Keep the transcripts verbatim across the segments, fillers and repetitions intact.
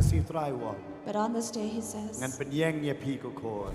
Shi Trai u ong. But on this day he says, Ngan pynïeng ïa phi ko khun.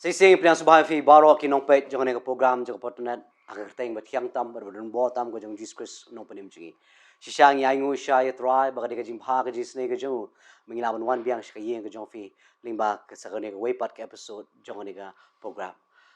Shisha nga pdiang sngewbha ïa phi baroh ki nongpeit jong kane ka program jong ka Pyrthei Net ha ka kyrteng ba thiang tam bad ba donbor tam ka jong u Jisu Khrist u nongpynim jong ngi. Shisha ngi ainguh sha ïa u Trai ba ka dei ka jingbha ka jingisynei ka jong u ba ngi lah ban wan biang sha ka ïing ka jong phi lyngba ka sa kane kawei pat ka episode jong kane ka program.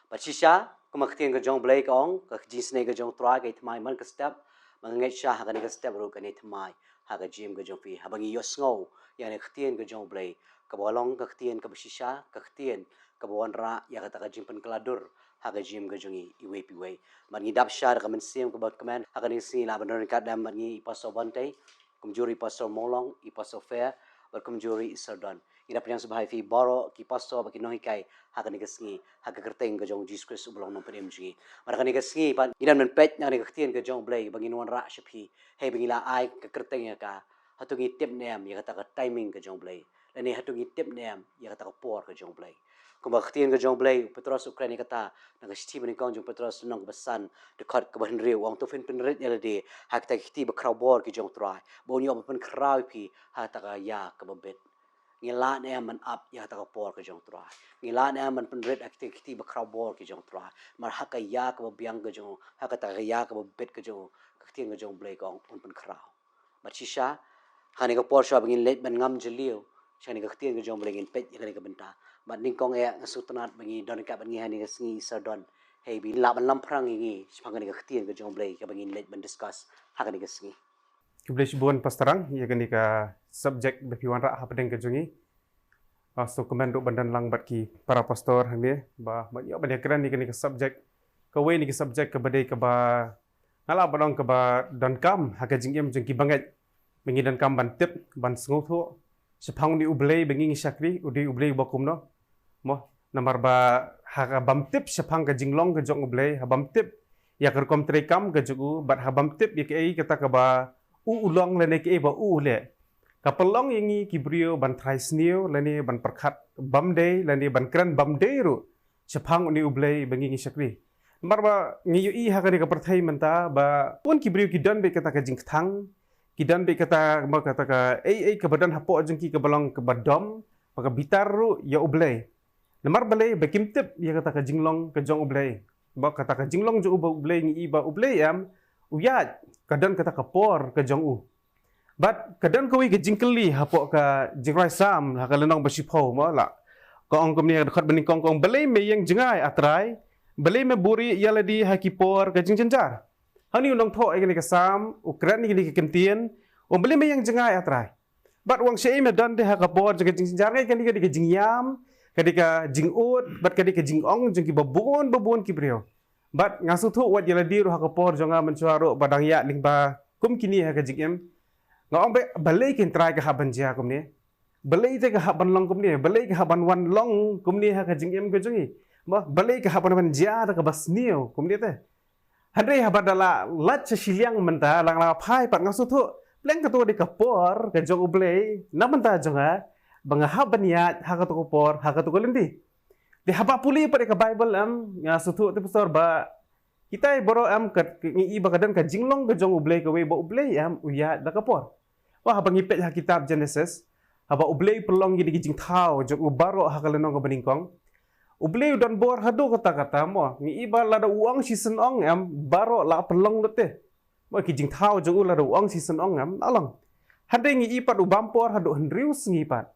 Bad shisha kumba ka ktien ka jong u Blei ka ong, ka jingisynei ka jong u Trai ka ïathymmai man ka step, ba nga ngeit shisha ha kane ka step ruh kan ïathymmai ha ka jingim ka jong phi haba ngi ïohsngew ïa kane ka ktien ka jong u Blei kaba long ka ktien kaba shisha, ka ktien kaba wanrah ïa kata ka jingpynkylla dur ha ka jingim ka jong ngi iwei pa iwei. Bad ngi dap shisha da ka mynsiem kaba kmen ha kane ka sngi lah ban don ryngkat lem bad ngi i Pastor Bantei, kumjuh ruh i Pastor Mawlong, i Pastor Fair, bad kumjuh ruh i Sir Don. Ngi da pdiang sngewbha ïa phi baroh ki pastor bad ki nonghikai ha kane ka sngi ha ka kyrteng ka jong u Jisu Khrist uba long u nongpynim jong ngi. Bad ha kane ka sngi pat ngi dang ban peit na kane ka ktien ka jong u Blei ba ngin wanrah sha phi, hei ba ngi la ai ka kyrteng ïa ka, hato ngi tip ne em ïa kata ka timing ka jong u Blei, lane hato ngi tip ne em ïa kata ka por ka jong u Blei. Kumba ka ktien ka jong u Blei, u Petros u kren ïa kata na ka shithi banyngkong jong u Petros lynnong kaba san, dkhot kaba hynriew, u ong, to phin pynrit ïa lade ha kita ki kti bakhrawbor ki jong u Trai, ba un ïoh ban pynkhraw ïa phi ha kata ka ïa kaba bit. Ngi lah ne em ban ap ïa kata ka por ka jong u Trai? Ngi lah ne em ban pynrit ha kita ki kti bakhrawbor ki jong u Trai? Namar ha ka ïa kaba biang ka jong u, ha kata ka ïa kaba bit ka jong u, ka ktien ka jong u Blei ka ong un pynkhraw. Bad shisha ha kane ka por shuwa ba ngin leit ban ngam jylliew sha kane ka ktien ka jong u Blei, ngin peit ïa kane ka bynta. Bad nyngkong eh nga sngewtynnat ba ngi don ryngkat bad ngi ha kane ka sngi i Sir Don, hei ba in lah ban lamphrang ïa ngi shaphang kane ka ktien ka jong u Blei kaba ngin leit ban discuss ha kane ka sngi. Khublei shibun Pastor Rang ïa kane ka subject ba phi wanrah hapdeng ka jong ngi. Ah, sngewkmen ruh ban don lang bad ki para pastor hangne ba ban ïoh ban ïakren ïa kane ka subject, kawei na ki subject kaba dei kaba nga lah ban ong kaba donkam ha ka jingim jong ki bangeit. Ba ngi donkam ban tip, ban sngewthuh shaphang une u Blei ba ngi ngi shakri, u dei u Blei uba kumno. Mo, namar ba ha ka bym tip shaphang ka jinglong ka jong u Blei, ha bym tip ïa ka rukom treikam ka jong u, bad ha bym tip ïa kaei kata kaba u u long lane kaei ba u u leh, ka pynlong ïa ngi ki briew ban trai sniew lane ban pyrkhat bym dei lane ban kren bym dei ruh shaphang une u Blei ba ngi ngi shakri. Namar ba ngi ïohi ha kane ka pyrthei mynta ba bun ki briew ki don beit kata ka jingkthang, ki don beit kata, mo, kata kaei ei kaba don hapoh jong ki kaba long kaba dom, ba ka bitar ruh ïa u Blei. Namar balei? Ba kim tip ïa kata ka jinglong ka jong u Blei. Ba kata ka jinglong jong u Blei ngi i ba u Blei em u ïaid, ka don kata ka por ka jong u. Bad ka don kawei ka jingkylli hapoh ka Jingrwai Salm ha ka lynnong ba shiphew, mo, la ka ong kumne, ka dkhot banyngkong ka ong, balei me ïeng jngai, A Trai? Balei me buhrieh ïa lade ha ki por ka jingjynjar? Hangne u nongthoh ïa kane ka Salm u kren ïa kane ka kyntien, u ong, balei me ïeng jngai, A Trai? Bad u ong, shaei me don te ha ka por jong ka jingjynjar? Ngi, ka dei ka, dei ka jingïam, ka dei ka jingud, bad ka dei ka jingong jong kiba bun ba bun ki briew. Bad nga sngewthuh wat ïa lade ruh ha ka por jong nga mynshuwa ruh ba dang ïaid lyngba kum kine ha ka jingim, nga ong, ba balei kin trai ka hap ban jia kumne? Balei te ka hap ban long kumne? Balei ka hap ban wan long kumne ha ka jingim ka jong ngi? Ba balei ka hap ban wan jia da kaba sniew kumne te? Hynrei haba da la leit sha shiliang mynta, la nga la phai pat, nga sngewthuh pleng kato dei ka por ka jong u Blei na bynta jong nga ba nga hap ban ïaid ha kato ka por, ha kato ka lynti. Te haba pule pat ïa ka Baibl em, nga sngewthuh te pastor ba kita baroh em ka, ka, ngi i ba ka don ka jinglong ka jong u Blei kawei ba u Blei em u ïaid da ka por. Ba haba ngi peit ha kitab Genesis, haba u Blei u pynlong ïa kine ki jingthaw jong u baroh ha ka lynnong kaba nyngkong, u Blei u don bor haduh katta katta, mo. Ngi i ba lada u ong shisien ong em, baroh la pynlong lut te. Mo, ki jingthaw jong u lada u ong shisien ong em, la long. Hynrei ngi i pat u bam por haduh hynriew sngi pat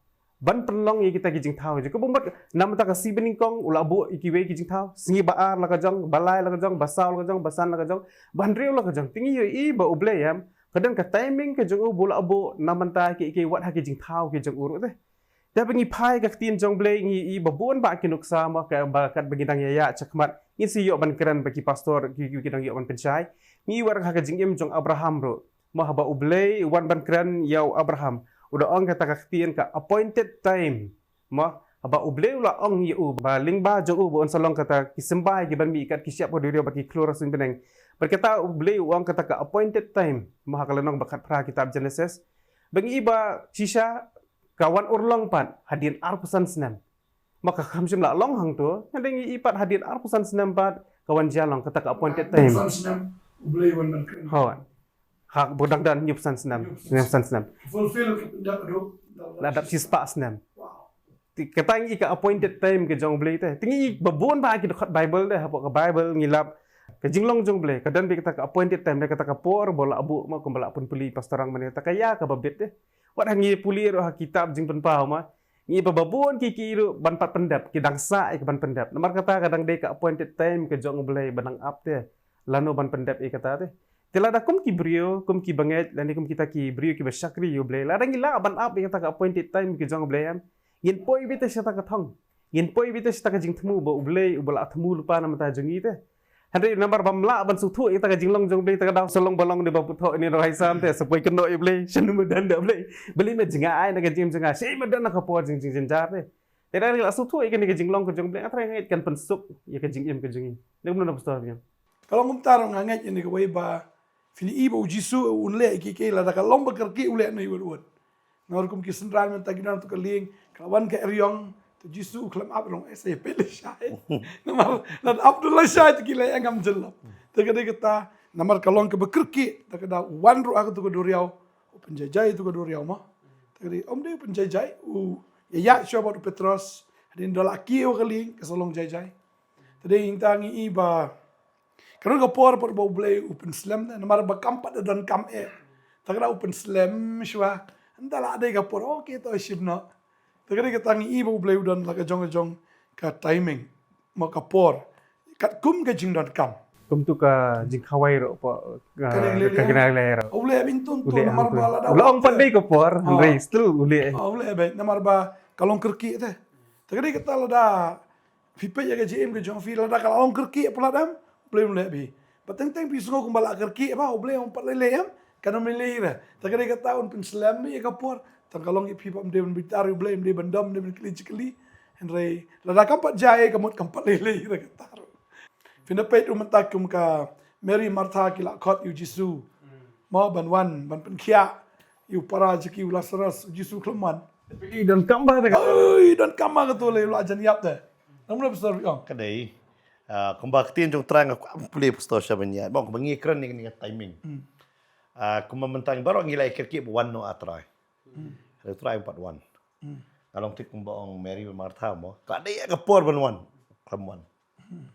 ban pynlong ïa kita ki jingthaw jong u. Kaba mut na bynta ka sngi banyngkong u la buh ïa kiwei ki jingthaw, sngi ba ar la ka jong, ba lai la ka jong, ba saw la ka jong, ba san la ka jong, ba hynriew la ka jong. Te ngi ïohi ba u Blei em ka don ka timing ka jong u ba u la buh na bynta kiei kiei, wat ha ki jingthaw ki jong u ruh te. Te haba ngi phai ka ktien jong u Blei ngi i ba bun bah ki nuksa, mo, kaba katba ngi dang ïaid shakhmat ngin sa ïoh ban kren bad ki pastor ki, ki, ki dang ïoh ban pynshai. Ngi wad ha ka jingim jong u Abraham ruh, mo, haba u Blei u wan ban kren ïa u Abraham, u da ong kata ka ktien ka appointed time. Mo, haba u Blei u la ong ïa u ba lyngba jong u ba un sa long kata ki symbai kiban mih kat ki shyiap ka duriaw bad ki khlur ha suiñ bneng, Bad kata U Blei u ong kata ka appointed time, mo ha ka lynnong ba khatphra kitab Genesis. Ba ngi i ba shisha ka wan urlong pat hadien arphew san snem. Ma ka kham shym la long hangto, hynrei ngi i pat hadien arphew san snem pat ka wan jia long kata ka appointed time. San snem, U Blei wan ban kren. Ho. Ha, ba dang don hynñiewphew san snem. Hynñiewphew san snem. Fulfill ka pyndap haduh. La dap shispah snem. Wow. Te kata ngi i ka appointed time ka jong U Blei te. Te ngi i ba bun ba ki dkhot Bible te, hapoh ka Bible ngi lap ka jinglong jong U Blei, ka don beit kata ka appointed time, da kata ka por ba la buh ma kumba la pynpuli pastor Rang mynne, kata ka ïa kaba bit te. Wat ha ngi puli ruh ha kitab Jingpynpaw ma. Ngi i ba ba bun ki ki ruh ban pat pyndep, ki dang sah ïa ka ban pyndep. Namar kata ka dang dei ka appointed time ka jong U Blei ba dang ap te. Lano ban pyndep ïa kata te. Te lada kum ki briew, kum ki bangeit, lane kum kita ki briew kiba shakri ïa U Blei, lada ngi lah ban ap ïa kata ka appointed time ka jong U Blei em, ngin poi beit te sha kata ka thong. Ngin poi beit te sha kata ka jingthmu ba U Blei uba la thmu lypa na ka bynta jong ngi te. Hynrei namar bym lah ban sngewthuh ïa kata ka jinglong jong U Blei, te ka daw sa long ba long ne ba puthoh ne roi sam te, sa poi kynnoh ïa U Blei, shano madan da U Blei. Balei me jngai na ka jingim jong nga, shei madan na ka por jing jing jynjar te. Te da ngi la sngewthuh ïa kane ka jinglong ka jong U Blei, nga tharai nga ngeit kan pynsuk ïa ka jingim ka jong ngi. Ne kumno Pastor Biang? Ka long kumta ruh nga ngeit ïa kane kawei ba phin i ba U Jisu un leh ïa kiei kiei, lada ka long ba kyrkieh u leh noh wut wut. Namar kum ki synran mynta ki don tu ka lieng, ka la wan ka eriong, te U Jisu u khlem ap ruh, eh, sa ïa peit lashai. Namar lada ap da lashai te ki leh ïa ngam jyllop. Te ka dei kata, namar ka long kaba kyrkieh, te ka da u wan ruh ha katu ka duriaw, u pynjaijai tu ka duriaw mo. Te ka dei, ym dei u pynjaijai, u ïaid shuwa bad u Petros, hadien da la kiew ka lieng, ka sa long jaijai. Te dei hangta ngi i ba ka don ka por pat ba U Blei u pynslem te, namar ba kam pat da donkam eh. Te ka da u pynslem shuwa. Hynda la dei ka por, okay, to shim noh. Te ka dei kata ngi i ba U Blei u don la ka jong ka jong ka timing, mo, ka por. Katkum ka jingdonkam. Kumtu ka jingkhawai ruh pa, ka, ka jingkhawai ruh. U leh beit tu, namar ba lada u la ong pat dei ka por, hynrei still u leh. U leh beit namar ba ka long kyrkieh te. Te ka dei kata lada phi peit ïa ka jingim ka jong phi, lada ka la long kyrkieh palat em, U Blei um leh beit. Ba teng teng phi sngew kumba la kyrkieh ba U Blei um pat lei lei em, kan ym lei lei re. Te ka dei kata un pynslem ïa ka por, tang ka long ïa phi ba ym dei ban bitar ïa U Blei, ym dei ban dom, ym dei ban kylli jingkylli. Hynrei lada kam pat jia ei, ka mut kam pat lei lei re kata ruh. Phin da peit ruh mynta kum ka Mary Martha ki la khot ïa U Jisu. Mo ban wan, ban pynkhiah ïa u para jong ki u Lazarus, U Jisu khlem wan. Phi donkam ba te ka. Oi, donkam ba katu lei la jan ïap te. Namar Pastor Biang. Ka dei. Ah, kumba ka ktien jong U Trai nga kwah pule Pastor sha ban ïa. Bang kumba ngi kren ïa kane ka timing. Hmm. Ah, kumba mynta ngi baroh ngi la kyrkieh ba wan noh U Trai. Hmm. U Trai um pat wan. Hmm. Nga long thik kumba ong Mary bad Martha mo. Ka dei ka por ban wan. Khlem wan. Hmm.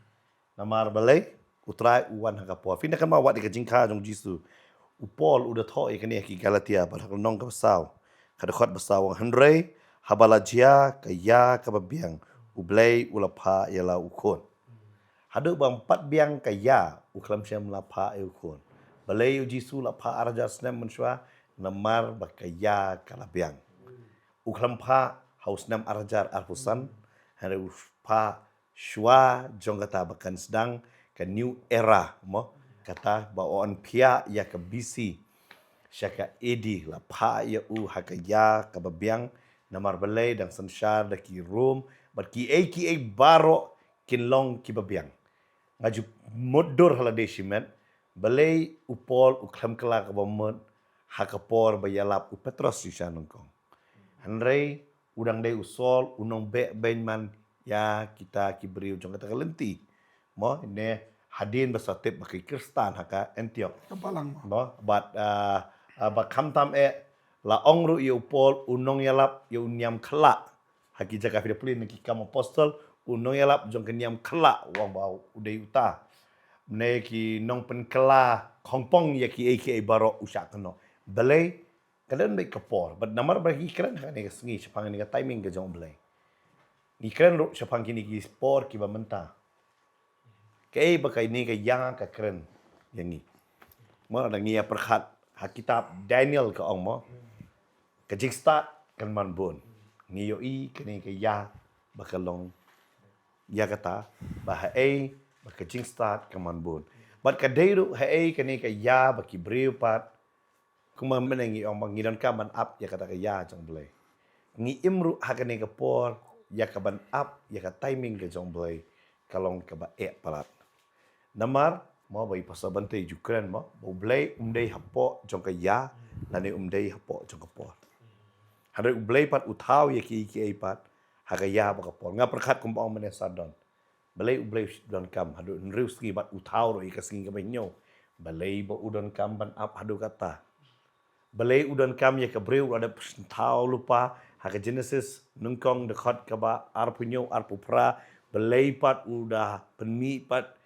Namar balei, U Trai u wan ha ka por. Phin da kynmaw wat ïa ka jingkha jong U Jisu. U Paul u da thoh ïa kane ha ki Galatia, bad ha ka lynnong kaba saw, ka dkhot ba saw, u ong hynrei haba la jia ka ïa kaba biang, U Blei u la phah ïa la u Khun. Haduh ba ym pat biang ka ïa, u khlem shym la phah ïa u Khun. Balei U Jisu la phah ar hajar snem mynshuwa, namar ba ka ïa ka la biang. U khlem phah ha u snem ar hajar arphew san, hynrei u phah shuwa jong kata ba kan sdang ka new era mo, kata ba yn phiah ïa ka B C sha ka A D, la phah ïa u ha ka ïa kaba biang. Namar balei? Dang synshar da ki Rom bad kiei kiei baroh kin long kiba biang. Nga ju mutdur ha lade shimet, balei u Paul u khlem kylla kaba mut ha ka por ba ïalap u Petros shisha nyngkong. Hynrei u dang dei u Saul, u nongbeh beiñman ïa kita ki briew jong kata ka lynti. Mo, ne hadien ba sa tip ba ki Khristan ha ka Antiok. Ka balang mo. Mo, bad, ah, ah, ba khamtam eh la ong ruh ïa u Paul, u nongïalap ïa u niam khyllah. Ha ki jaka phi da pule na ki Kam Apostol, u nongïalap jong ka niam khyllah, u ong ba u dei uta. Ne ki nongpynkylla khongpong ïa kiei kiei baroh u shah kynnoh. Balei? Ka don beit ka por. Bad namar ba ngi kren ha kane ka sngi shaphang kane ka timing ka jong U Blei. Ngi kren ruh shaphang kine ki por kiba mynta. Kaei ba kane ka ïa ka kren ïa ngi? Mo, lada ngi ïa pyrkhat ha kitab Daniel ka ong mo, ka jingstad kan man bun. Ngi ïohi kane ka ïa ba ka long ïa kata, ba haei ba ka jingstad kan man bun. Bad ka dei ruh haei kane ka ïa ba ki briew pat Kumba mynne ngi ong ba ngi donkam ban ap ïa kata ka ïa jong U Blei. Ngi im ruh ha kane ka por ïa ka ban ap ïa ka timing ka jong U Blei ka long kaba eh palat. Namar Mo ba i pastor Bante ju kren mo, ba U Blei um dei hapoh jong ka ïa, lane um dei hapoh jong ka por. Hynrei U Blei pat u thaw ïa kiei kiei pat ha ka ïa bad ka por. Nga pyrkhat kumba ong mynne sha don. Balei U Blei u donkam haduh hynriew sngi bad u thaw ruh ïa ka sngi kaba hynñiew? Balei ba u donkam ban ap haduh katta? Balei u donkam ïa ka briew, u la dep pynsngewthuh lypa ha ka Genesis nyngkong dkhot kaba arphew hynñiew, arphew phra? Balei pat u da pynmih pat,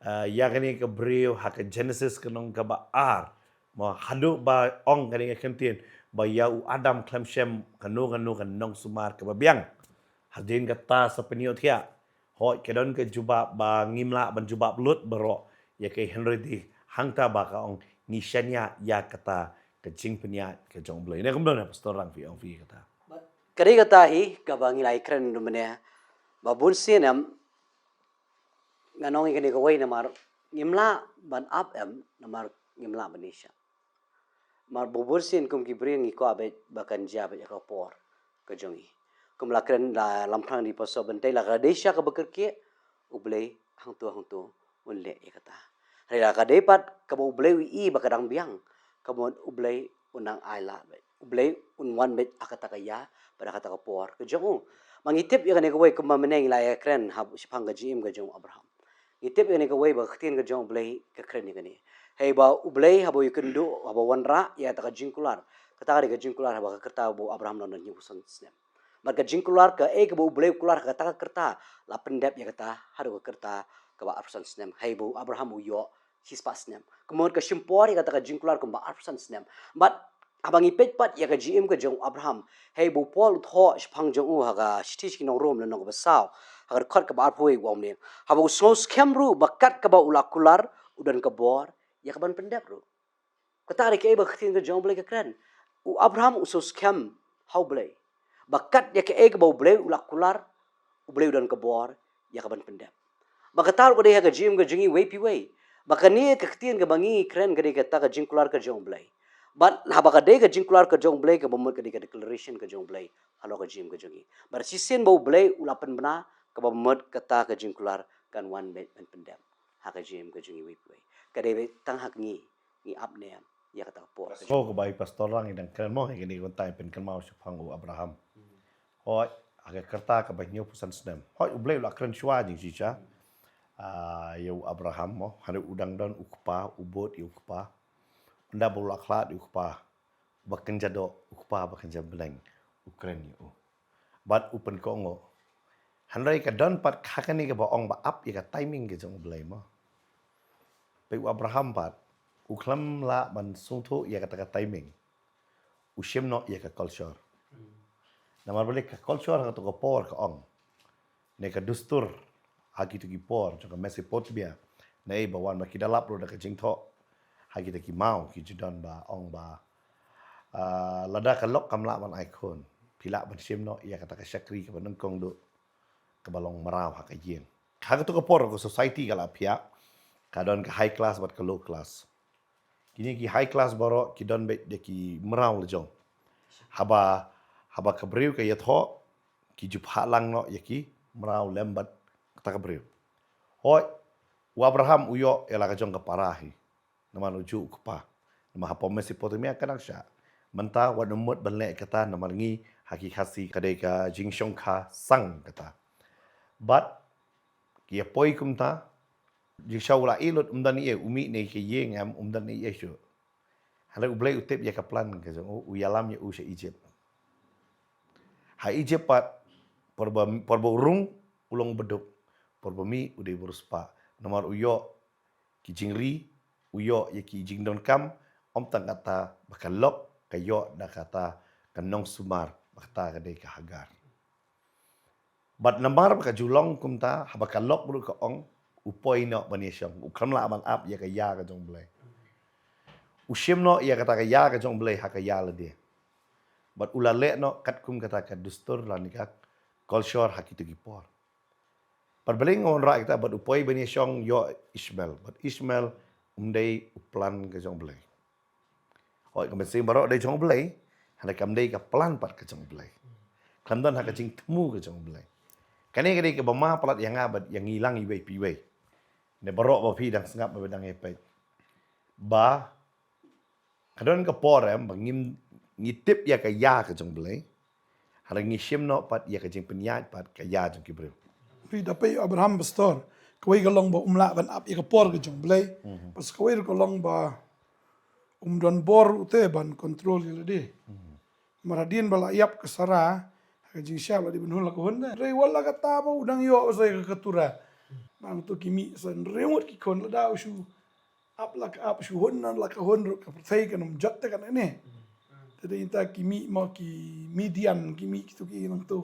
eh, ïa kane ka briew ha ka Genesis ka lynnong kaba ar? Mo, haduh ba ong kane ka ktien ba ïa u Adam khlem shem kano kano ka nongsumar kaba biang. Hadien kata sa pynïoh thiah. Hooid, ka don ka jubab ba ngim lah ban jubab lut baroh ïa kaei, hynrei te hangta ba ka ong ngi shaniah ïa kata ka jingpynïaid ka jong U Blei. Ne kumno ne Pastor Rang, phi ong phi kata? Ka dei kata hi kaba ngi la ïakren mynne, ba bun sien em, ngan ong ïa kane kawei namar ngim lah ban ap em, namar ngim lah ban ïashah. Namar bun sien kum ki briew ngi kwah beit ba kan jia beit ïa ka por ka jong ngi. Kum la kren la lamphrang da i Pastor Bante, la ka dei sha kaba kyrkieh, U Blei hangto hangto un leh ïa kata. Hynrei la ka dei pat kaba U Blei u i ba ka dang biang, ka mut U Blei un nang ailad beit. U Blei un wan beit ha kata ka ïa bad ha kata ka por ka jong u. Ma ngi tip ïa kane kawei kumba mynne ngi la ïakren ha shaphang ka jingim ka jong u Abraham. Ngi tip ïa kane kawei ba ka ktien ka jong U Blei ka kren ïa kane. Hei ba U Blei haba u ïakynduh, haba wanrah ïa kata ka jingkular, kata ka dei ka jingkular haba ka kyrta ba u Abraham u la don hynñiewphew san snem. Bad ka jingkular kaei kaba U Blei u kular ha kata ka kyrta, la pyndep ïa kata haduh ka kyrta kaba arphew san snem, hei ba u Abraham u ïoh shispah snem. Ka mut ka shim por ïa kata ka jingkular kumba arphew san snem. Bad haba ngi peit pat ïa ka jingim ka jong u Abraham, hei ba u Paul u thoh shaphang jong u ha ka shithi sha ki nong Rom lynnong kaba saw, ha ka dkhot kaba arphew wei, u ong mynne, haba u sngewskhem ruh ba kat kaba u la kular u don ka bor ïa kaban pyndep ruh. Kata ka dei kaei ba ka ktien ka jong U Blei ka kren. U Abraham u sngewskhem ha U Blei ba kat ïa kaei kaba U Blei u la kular, U Blei u don ka bor ïa kaban pyndep. Ba kata ruh ka dei ha ka jingim ka jong ngi wei pa wei. Ba kane ka ktien kaba ngi kren ka dei kata ka jingkular ka jong U Blei. Bad haba ka dei ka jingkular ka jong U Blei, kaba mut ka dei ka declaration ka jong U Blei halor ka jingim ka jong ngi. Bad shisien ba U Blei u la pynbna, kaba mut kata ka jingkular kan wan beit ban pyndep ha ka jingim ka jong ngi wei pa wei. Ka dei beit tang ha ka ngi, ngi ap ne em ïa kata ka por. Ko kaba i Pastor Rang i dang kren mo, ïa kane ka bynta i pynkynmaw shaphang u Abraham. Hooid, ha ka kyrta kaba hynñiewphew san snem. Hooid, U Blei u la kren shuwa jingshisha, ah, ïa u Abraham mo, hynrei u dang don u kpa, u bud ïa u kpa. Ynda ba u la khlad ïa u kpa, ba kynja doh, u kpa ba kynja bneng, u kren ïa u. Bad u pynkohnguh. Hynrei ka don pat ha kane kaba ong ba ap ïa ka timing ka jong U Blei mo. Peit u Abraham pat, u khlem lah ban sngewthuh ïa kata ka timing, u shim noh ïa ka culture. Namar balei ka culture ha kato ka por ka ong, ne ka dustur ha kito ki por jong ka Mesopotamia, ne ei ba wan ba ki da lap ruh da ka jingthoh ha kita ki maw, ki ju don ba ong ba, ah, lada ka lok kam lah ban ai khun, phi lah ban shim noh ïa kata ka shakri kaba nyngkong duh, kaba long mraw ha ka ïing. Ha kato ka por ka society ka la phiah, ka don ka high class bad ka low class. Kine ki high class baroh ki don beit da ki mraw la jong. Haba, haba ka briew ka ïathoh, ki ju phah lang noh ïa ki mraw lem bad kata ka briew. Hooid, u Abraham u ïoh ïa la ka jong ka para hi. Namar u ju u kpa. Namar hapoh Mesopotamia ka nang shah. Mynta wat nym mut ban leh kata namar ngi ha ki Khasi ka dei ka jingshongkha sang kata. Bad ki ïa poi kumta, jingshisha u la ïeh lut, um don ei ei, u mih na ka ïing em, um don ei ei shuh. Hynrei U Blei u tip ïa ka plan ka jong u, u ïalam ïa u sha Egypt. Ha Egypt pat, por ba, por ba u rung, u long u baduk. Por ba mih, u dei u riewspah. Namar u ïoh ki jingri, u ïoh ïa ki jingdonkam, ym tang kata ba ka lok ka ïoh da kata ka nongsumar, ba kata ka dei ka Hagar. Bad namar ba ka ju long kumta, haba ka lok ruh ka ong, u poi noh ban ïashong, u khlem lah ban ap ïa ka ïa ka jong U Blei. U shim noh ïa kata ka ïa ka jong U Blei ha ka ïa lade. Bad u la leh noh katkum kata ka dustur lane ka culture ha kito ki por. Bad balei nga wanrah kita, bad u poi ban ïashong ïoh Ishmael. Bad Ishmael um dei u plan ka jong U Blei. Hooid, ka mynsiem baroh dei jong U Blei, hynrei kam dei ka plan pat ka jong U Blei. Khlem don ha ka jingthmu ka jong U Blei. Kane ka dei kaba ma palat ïa nga bad ïa ngi lang iwei pa iwei. ne baroh ba phi dang sngap ba dang ïa peit, ba ka don ka por em ba ngim, ngi tip ïa ka ïa ka jong Blei, hynrei ngi shim noh pat ïa ka jingpynïaid pat ka ïa jong ki briew. Phi da peit Abraham, pastor, kawei ka long ba um lah ban ap ïa ka por ka jong Blei. Pas kawei ruh ka long ba um don bor ruh te ban control ïa lade. Mar hadien ba la ïap ka Sara ha ka jingshah, la dei ban hun la ka hun de. Hynrei wat la kata ba u dang ïoh sa ïa ka Ketura. Nangta ki mih sa hynriew ngut ki khun, lada u shu ap la ka ap, shu hun la ka hun ruh, ka pyrthei kan ym jot te kan ne. Te dei ta ki mih mo, ki Midian, ki mih kitu ki nangta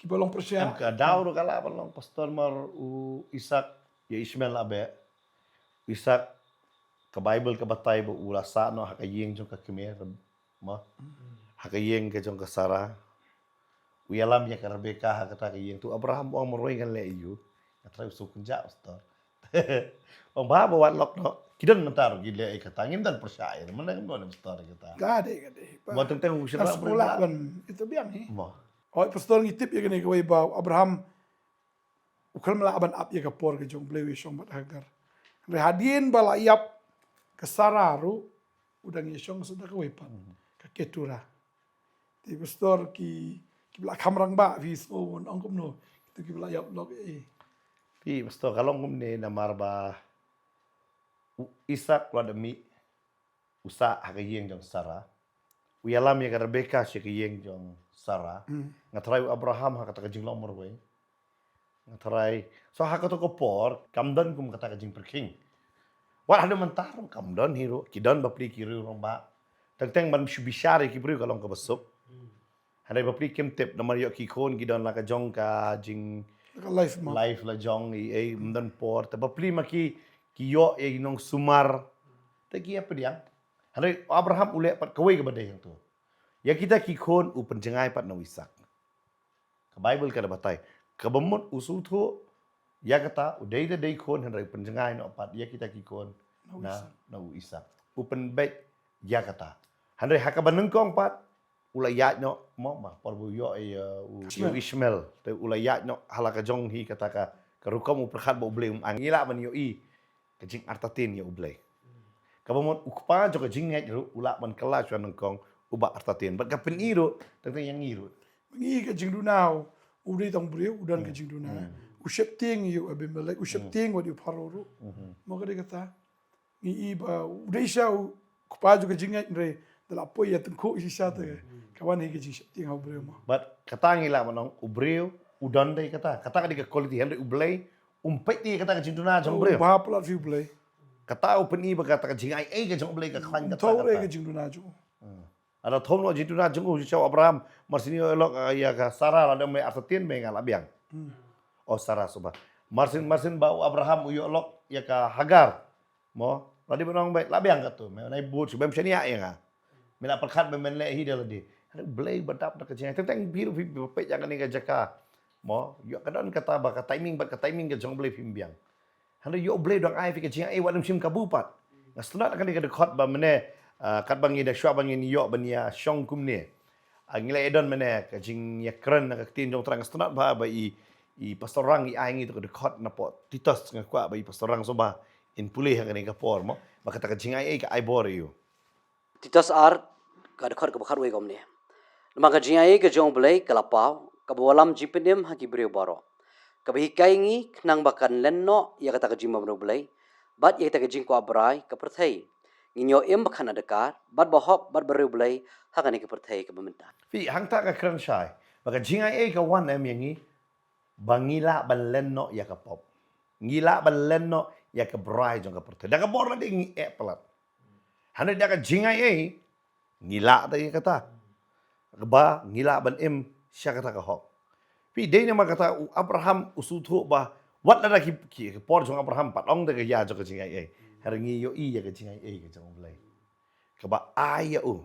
kiba long pyrshah. Em, ka daw ruh ka lah ban long, pastor, mar u Isak, ïa Ishmael la beh. Isak, ka Baibl ka batai ba u la sah noh ha ka ïing jong ka kmie, mo, ha ka ïing ka jong ka Sara. U ïalam ïa ka Rebeka ha kata ka ïing. Tu Abraham u ong, marwei ngan leh ïa u. Nga trai u suk kynjah, pastor. Ong ba, ba wat lok noh. Ki don mynta ruh ki leh ïa kata. Ngim don pyrshah ïa, mynta ngim don, pastor, ïa kata. Ka dei, ka dei. Mo, teng teng u shu lah ban, ito biang hi. Mo. Oi, pastor, ngi tip ïa kane kawei ba Abraham u khlem lah ban ap ïa ka por ka jong Blei, u ïashong bad Hagar. Hynrei hadien ba la ïap ka Sara ruh, u dang ïashong sa da kawei pat, ka Ketura. Te pastor, ki, kiba la kham rangbah, phi sngew ban ong kumno, kitu kiba la ïap lok, eh. Phi, pastor, ka long kumne namar ba u Isak u la da mih, u sah ha ka ïing jong Sara. U ïalam ïa ka Rebeka sha ka ïing jong Sara. Nga trai u Abraham ha kata ka jinglong marwei. Nga trai. So ha kata ka por kam don kum kata ka jingpyrkhing. Wat haduh mynta ruh kam don hi ruh. Ki don bapli ki riew rangbah. Teng teng ban shu bishar ïa ki briew ka long kaba suk. Hynrei bapli kim tip namar ïoh ki khun ki don la ka jong ka jing, la ka life mo, life la jong i, ei, ym don por. Te bapli ma ki, ki ïoh ïa i nongsumar. Te ki ïa pdiang. Hynrei Abraham u leh pat kawei kaba dei hangto. Ïa kita ki khun u pynjngai pat na u Isak. Ka Baibl ka da batai, kaba mut u sngewthuh ïa kata, u dei da dei khun, hynrei u pynjngai noh pat ïa kita ki khun na, na u Isak. U pynbeit ïa kata. Hynrei ha kaba nyngkong pat, u la ïaid noh, mo, ma por ba u ïoh ïa u, ïa u Ishmael. Te u la ïaid noh ha la ka jong hi kata ka, ka rukom u pyrkhat ba U Blei um ai. Ngi lah ban ïohi ka jingartatien ïa U Blei. Kaba mut u kpa jong ka jingngeit ruh u lah ban kylla shuwa nyngkong uba artatien. Bad ka pyni ruh teng teng ïa ngi ruh. Ngi ka jingduna, u dei tang briew, u don ka jingduna. U sheptieng ïa u Abimelek, u sheptieng wat ïa u Pharaoh ruh. Mo, ka dei kata. Ngi i ba u dei sha u kpa jong ka jingngeit, hynrei da la poi ïa tyngkhuh shisha te ka wan hi ka jingsheptieng ha u briew mo. Bad kata ngi lah ban ong u briew u don dei kata. Kata ka dei ka quality, hynrei U Blei um peit ïa kata ka jingduna jong u briew. Ba palat phi U Blei. Kata u pyni ba kata ka jingaiei ka jong U Blei ka khlaiñ kata, kata ka jingduna jong u. Lada thom noh jingduna jong u, shisha u Abraham mar syn ïoh lok, ah, ïa ka Sara, lada me artatien me nga la biang. O Sara, suba. Mar syn, mar syn ba u Abraham u ïoh lok ïa ka Hagar. Mo, la dei ban ong beit, la biang katto, me nai bud shu, bym shaniah ïa nga. Me la pyrkhat ba men leh hi da lade. Hynrei U Blei ba dap da ka jingaiei. Teng teng phi ruh phi peit ïa kane ka jaka. Mo, ïoh ka don kata ba ka timing, bad ka timing ka jong U Blei phim biang. Hynrei ïoh U Blei u dang ai phi ka jingaiei wat ym shim kabu pat. Nga sngewtynnat kane ka dkhot ba mynne, ah, katba ngi da shuwa ba ngin ïoh ban ïa shong kumne. Ah, ngi la ïa don mynne ka jingïakren na ka ktien jong U Trai, nga sngewtynnat ba, ba i, i Pastor Rang i ai ngi tu ka dkhot napoh Titus, nga kwah ba i Pastor Rang suba in pule ha kane ka por mo, ba kata ka jingaiei ka ai bor ïa u. Titus ar, ka dkhot kaba khatwei kumne. Namar ka jingaiei ka jong U Blei ka la paw, kaba wallam jingpynim ha ki briew baroh. Kaba hikai ngi khnang ba kan len noh ïa kata ka jingbymrew Blei, bad ïa kata ka jingkwah brai ka pyrthei. Ngin ïoh im ba khadduh adkar, bad ba hok, bad ba riewblei ha kane ka pyrthei kaba mynta. Phi, hangta nga kren shai ba ka jingaiei ka wan em ïa ngi ba ngi lah ban len noh ïa ka pop. Ngi lah ban len noh ïa ka brai jong ka pyrthei. Da ka bor lade ngi eh palat. Hynrei da ka jingaiei ngi lah da ïa kata. Ba ngi lah ban im sha kata ka hok. Phi, dei namar kata u Abraham u sngewthuh ba wat lada ki, ki, ki por jong Abraham pat ong da ka ïa jong ka jingaiei. Hynrei ngi ïohi ïa ka jingaiei ka jong U Blei. Kaba ai ïa u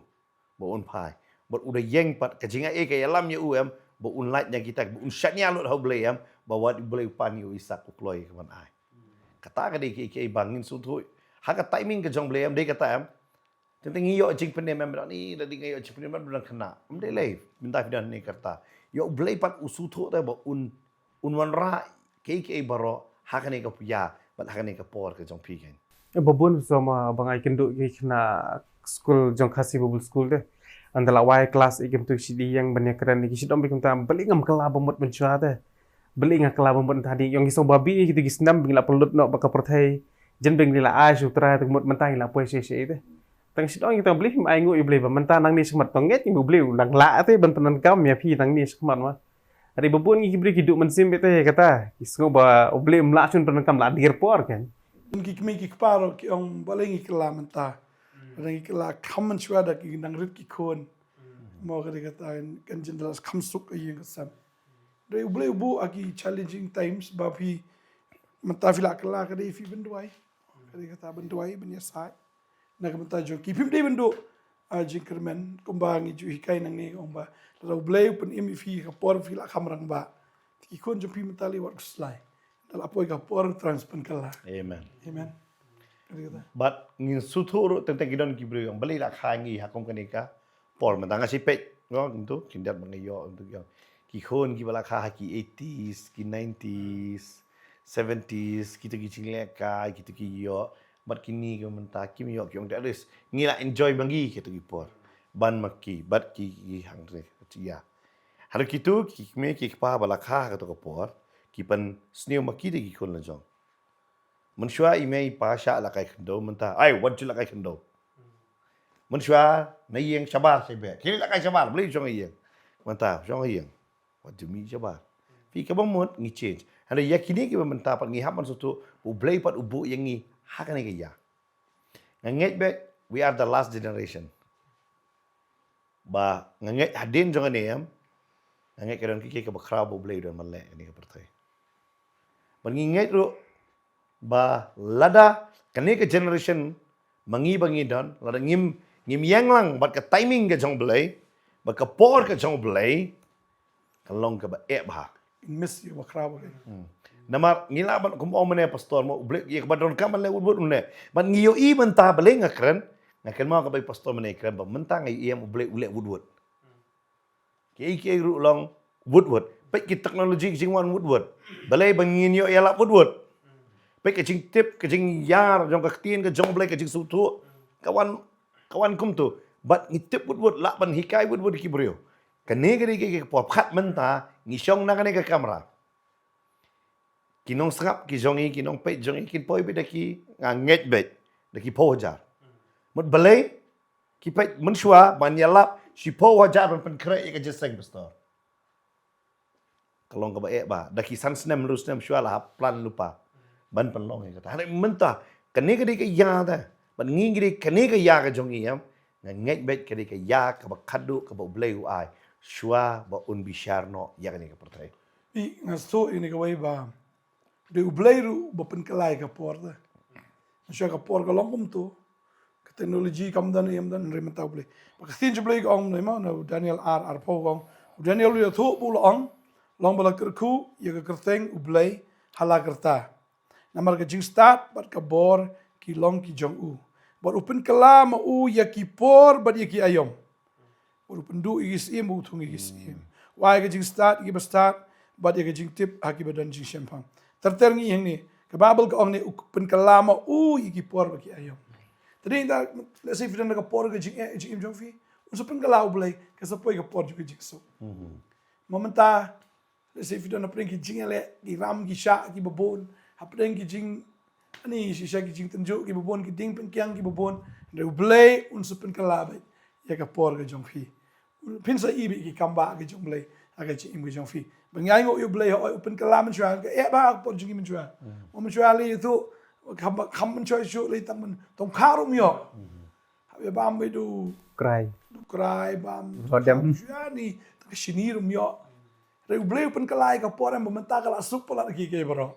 ba un phai. Bad u da ïeng pat, ka jingaiei ka ïalam ïa u em, ba un lait na kita, ba un shaniah lut ha U Blei em, ba wat U Blei u pan ïa u Isak u kloi ka ban ai. Kata ka dei kiei kiei ba ngin sngewthuh. Ha ka timing ka jong U Blei em, dei kata em. Teng teng ngi ïoh jingpynim em, ba dang ni, da dei nga ïoh jingpynim em, ba dang khynnah. Em dei lei, mynta phi don ne kata. Ïoh U Blei pat u sngewthuh te ba un, un wanrah kiei kiei baroh ha kane ka puja. Bad ha kane ka por ka jong phi kan. Eh, ba bun sawma ba nga ïakynduh ïa ki khynnah skul jong Khasi Bible School te. Ynda la wai klas ïa ki mynta ki shait ïeng ban ïakren ïa ki shait ong beit kumta, balei ngam kylla ba mut mynshuwa te. Balei nga kylla ba mut mynta hadien ïong ki song ba bit ïa kita ki snem ba ngi la pynlut noh bad ka pyrthei. Jan ba ngi la ai sha U Trai te ka mut mynta ngi la poi shisha te. Tang shait ong ïa kita, balei phim ai nguh ïa U Blei ba mynta nangne shakhmat, to ngeit ïa U Blei u nang lah te ban pyndonkam ïa phi nangne shakhmat ma. Hynrei ba bun ngi ki briew ki duh mynsiem beit te kata. Ki sngew ba U Blei um lah shuh ban pyndonkam, la dier por kan. Ki kmie ki kpa ruh ki ong balei ngi kylla mynta. Balei ngi kylla kham mynshuwa da ki nang rit ki khun. Mo ka dei kata kan jin da la kham suk ka ïing ka sem. Dei U Blei u buh ha ki challenging times ba phi mynta phi la kylla ka dei phi ban duwai. Ka dei kata ban duwai ban ïasaid. Na ka bynta jong ki phim dei ban duh, ah, jingkyrmen kumba ngi ju hikai nangne ong ba lada U Blei u pynim ïa phi ka por phi la kham rangbah. Te ki khun jong phi mynta lei wat khuslai. Da la poi ka por Trai un sa pynkylla. Amen. Amen. Ka dei kata. Bad ngin sngewthuh ruh teng teng ki don ki briew ong balei la kha ngi ha kum kane ka por mynta nga shu peit, no, kumto khyndiat ba nga ïoh kumto ïoh. Ki khun kiba la kha ha ki eighties, ki nineties, seventies, kita ki jinglehkai, kita ki ïoh. Bad kine ki mynta kim ïoh ki ong te at least ngi la enjoy ma ngi kita ki por. Ban ma ki, bad ki, ki hangre, ïa. Haduh kito ki kmie ki kpa ba la kha ha kato ka por, ki pynsniew ma ki de ki khun la jong. Mynshuwa i mei i pa shah lehkai khyndew mynta. Ai, wat ju lehkai khyndew. Mynshuwa na ïing shabar shibit. Ki lehkai shabar, balei shong ïing. Mynta, shong ïing. Wat ju mih shabar. Phi kaba mut ngi change. Hynrei ïa kine kiba mynta pat ngi hap ban sngewthuh, U Blei pat u buh ïa ngi ha kane ka ïa. Nga ngeit beit, we are the last generation. Ba nga ngeit hadien jong kane em, nga ngeit ka don kiei kiei kaba khraw ba U Blei u don ban leh kane ka pyrthei. Bad ngi ngeit ruh ba lada kane ka generation ma ngi ba ngi don, lada ngim, ngim ïeng lang bad ka timing ka jong U Blei, bad ka por ka jong U Blei, ka long kaba eh bha. Miss ïa ba khraw ba. Hmm. Namar ngi lah ban kum ong mynne pastor mo, U Blei ïa kaba donkam ban leh wut wut un leh. Bad ngi ïohi mynta balei nga kren, nga kynmaw kaba pastor mynne kren ba mynta nga ïohi em U Blei u leh wut wut. Kiei kiei ruh long wut wut. Peit ki technology ki jingwan wut wut. Balei ba ngin ïoh ïalap wut wut. Peit ka jingtip, ka jingïar jong ka ktien ka jong U Blei, ka jingsngewthuh. Ka wan, ka wan kumto. Bad ngi tip wut wut, lah ban hikai wut wut ki briew. Kane ka dei ka, ka por khat mynta ngi shong na kane ka kamra. Ki nongsngap ki jong ngi, ki nongpeit jong ngi kin poi beit da ki, nga ngeit beit da ki phew hajar. Mut balei ki peit mynshuwa ban ïalap shiphew hajar ban pynkhreh ïa ka jingïaseng pastor. Ka long kaba eh bha, da ki san snem hynriew snem shuwa la hap plan lypa ban pynlong ïa kata. Hynrei mynta kane ka dei ka ïa ta, bad ngi ngi dei kane ka ïa ka jong ngi em. Nga ngeit beit ka dei ka ïa kaba khadduh kaba U Blei u ai shuwa ba un bishar noh ïa kane ka pyrthei. Phi, nga sngewthuh ïa kane kawei ba dei U Blei ruh ba pynkylla ïa ka por te. Mynshuwa ka por ka long kumto. Ka technology kam don ïam don, hynrei mynta U Blei. Ba ka ktien jong U Blei ka ong mynne mo, na u Daniel ar, arphew ka ong. U Daniel u ïathuh ba u la ong, long ba la kyrkhu ïa ka kyrteng U Blei ha la ka rta. Namar ka jingstad bad ka bor ki long ki jong u. Bad u pynkylla ma u ïa ki por bad ïa ki aïom. Bad u pynduh ïa ki syiem, u thung ïa ki syiem. U ai ka jingstad ïa ki bastad, bad ïa ka jingtip ha ki ba don jingshemphang. Ter ter ngi hangne, ka Baibl ka ong ne u pynkylla ma u ïa ki por bad ki aïom. Te dei nda, lehse phi don ka por ka jingeh, jingim jong phi, un sa pynkylla U Blei, ka sa poi ka por jong ka jingsuk. Ma mynta, lehse phi don hapdeng ki jingïaleh, ki ram ki shah ki babun, hapdeng ki jing, ani shisha ki jingtynjuh ki babun, ki dieng pyngkiang ki babun, hynrei U Blei un sa pynkylla beit ïa ka por ka jong phi. Phin sa ïohi beit ki kambah ka jong U Blei ha ka jingim ka jong phi. Ba ngi ainguh ïa U Blei hooid u pynkylla mynshuwa, ka eh bha ka por jong ngi mynshuwa. Mo mynshuwa lei ïathuh kham, kham mynshuwa shuh lei tang ban tong kha ruh ym ïoh. Hap ïa bam beit u krai. U krai bam. Hodem. Shuwa ni tang ka shini ruh ym ïoh. Hynrei U Blei u pynkylla ïa ka por em ba mynta ka la suk palat kiei kiei baroh.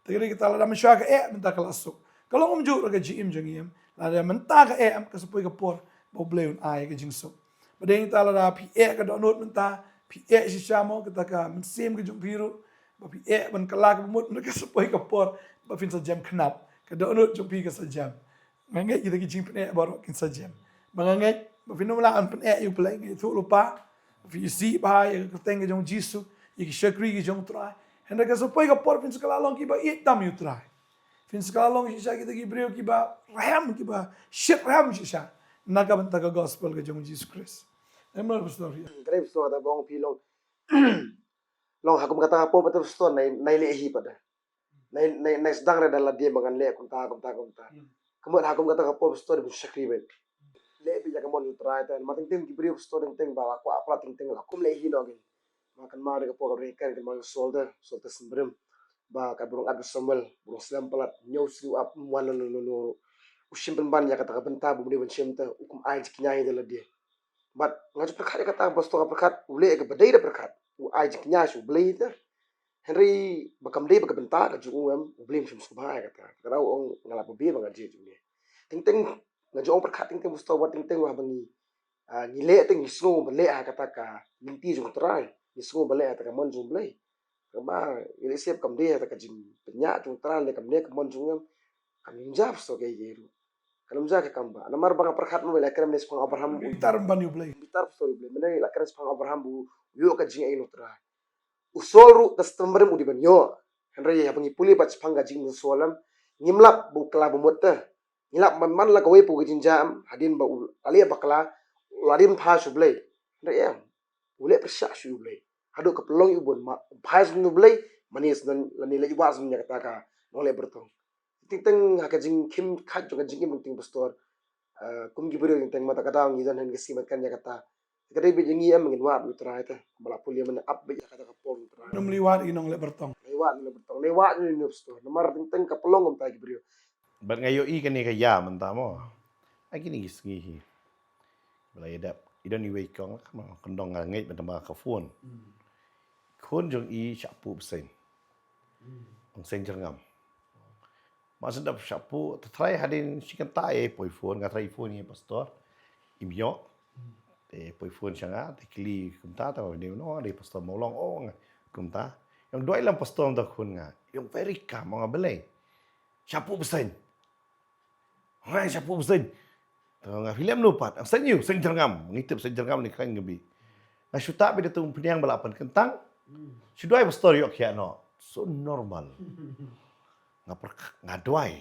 Te ka dei kata lada mynshuwa ka eh mynta ka la suk. Ka long kumjuh ruh ka jingim jong ngi em. Lada mynta ka eh em ka sa poi ka por ba U Blei un ai ka jingsuk. Ba dei kata lada phi eh ka dohnud mynta, phi eh shisha mo kata ka mynsiem ka jong phi ruh. Ba phi eh ban kylla kaba mut mynta ka sa poi ka por ba phin sa jem khnap. Ka dohnud jong phi ka sa jem. Nga ngeit kita ki jingpyneh baroh kin sa jem. Ba nga ngeit ba phin ym lah ban pyneh ïa U Blei, nga ïathuh lypa. Phi isih bha ïa ka kyrteng ka jong U Jisu, ïa ki shakri ki jong U Trai. Hynrei ka sa poi ka por phin sa kylla long kiba ïeit tam ïa U Trai. Phin sa long shisha kita ki briew kiba rhem, kiba shitrhem shisha na ka bynta ka gospel ka jong Jesus Christ. Em, Pastor, ïa. Kane Pastor, kata ba ong phi long, long ha kum kata ka por pat Pastor, nai, nai leh hi pat da. Nai, nai, nai sdang re da lade ba ngan leh kumta, kumta, kumta. Hmm. Kumta ha kum kata ka por Pastor, bun shakri bad leh beit ïa ka mon U Trai te. Ma teng teng ki briew Pastor, teng teng ba la kwah palat, teng teng la kum leh hi noh ki. Ma kan ma da ka por ka ri kan, kan ma Saul te, Saul te symbrem. Ba ka burung at Samuel, burung slem palat, ñiew siew ap, wan no no no no. U shim pynban ïa kata ka bynta ba u dei ban shim te, u kum ai jingkñia hi da lade. Bad nga ju pyrkhat ïa kata, Pastor, nga pyrkhat, u leh ïa kaba dei da pyrkhat. U ai jingkñia sha U Blei te. Hynrei ba kam dei ba ka bynta ka jong u em, U Blei um shym sngewbha ïa kata. Kata u ong nga la pyrkhat ba nga jied jong me. Teng teng nga ju ong pyrkhat teng teng Pastor, ba teng teng ba ngi, ah, ngi leh te ngi sngew ba leh ha kata ka lynti jong U Trai. Ngi sngew ba leh ha kata ka mon jong U Blei. Kaba ngi leh sep kam dei ha kata ka jingpynïaid jong U Trai, leh kam dei ka mon jong u em. Kam ïa jia Pastor, ka ïa ruh. Kan ym jia ka kam ba. Namar ba nga pyrkhat mo, la kren ne shaphang Abraham. Bitar ban ïa U Blei. Bitar Pastor ïa U Blei. Mynne la kren shaphang Abraham, u ïoh ka jingaiei na U Trai. U Saul ruh te stem ba u dei ban ïoh. Hynrei haba ngi pule pat shaphang ka jingim u Saul em, ngim lap ba u kylla bamut te. Ngi lap man man la kawei pat ka jingjia em, hadien ba u la leh bakla, u la dei ban phai sha U Blei. Hynrei em, u leh pyrshah sha U Blei. Haduh ka pynlong ïa u ban ma, phai sha U Blei, mane sdang lane leit wad sdang ïa kata ka nongleh byrtong. Teng teng ha ka jingkhim khat jong ka jingim teng teng Pastor. Ah, kum ki briew teng teng, mynta ka daw ngi don ha ka sngi ban kren ïa kata. Ka dei beit ïa ngi em, ngin wad ïa U Trai te. Ba la pule mynne ap beit ïa kata ka por U Trai. Ngim leh wad ïa ki nongleh byrtong. Leh wad ïa ki nongleh byrtong. Leh wad ïa ki nongleh byrtong. Namar teng teng ka pynlong kumta ki briew. Bad nga ïohi kane ka ïa mynta mo. Ha kine ki sngi hi. Ba la ïa dep. I don iwei i kong, ka ma, kyndong nga ngeit mynta ma ka phone. Hmm. Khun jong i shah pur bseiñ. Hmm. Ong seiñ jyrngam. Ma shen dep shah pur, te trai hadien shi kynta i poi phone, nga trai phone i Pastor. Im ïoh. Hmm. Te poi phone sha nga, te kylli kumta, te ma dei no, dei Pastor Mawlong, ong kumta. Ïong duwai lang Pastor, ong da khun nga. Ïong very calm, ong nga balei. Shah pur bseiñ. Nga shah pur bseiñ. Te nga phi leh kumno pat. Seiñ ïu, seiñ jyrngam. Ngi tip seiñ jyrngam ne khlaiñ ka bih. Nga shu tap beit da uta u pynïang ba la pynkyntang. Hmm. Shu duwai Pastor ïoh khia noh. So normal. Nga per, nga duwai.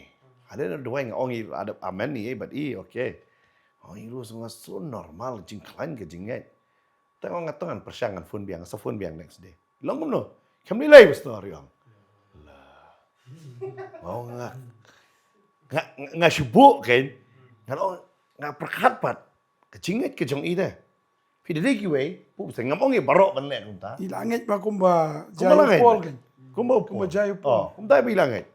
Hadien nga duwai nga ong i, ada amen i, eh, bad i, okay. Ong i ruh nga so normal, jingkhlaiñ ka jingngeit. Te nga ong nga tang ngan pyrshang ngan phone biang, nga sa phone biang next day. Long kumno? Kam lei lei Pastor ïong. Lah. Nga ong nga, nga, nga shu buh kan. Nga ong nga pyrkhat pat. Ka jingngeit ka jong i te. Phi da dei kiwei, pur bseiñ, ngam ong ïa baroh ban leh kumta. I la ngeit ba kumba jai u Paul kan. Kumba u Paul. Kumba jai u Paul. Oh, kumta ba i la ngeit.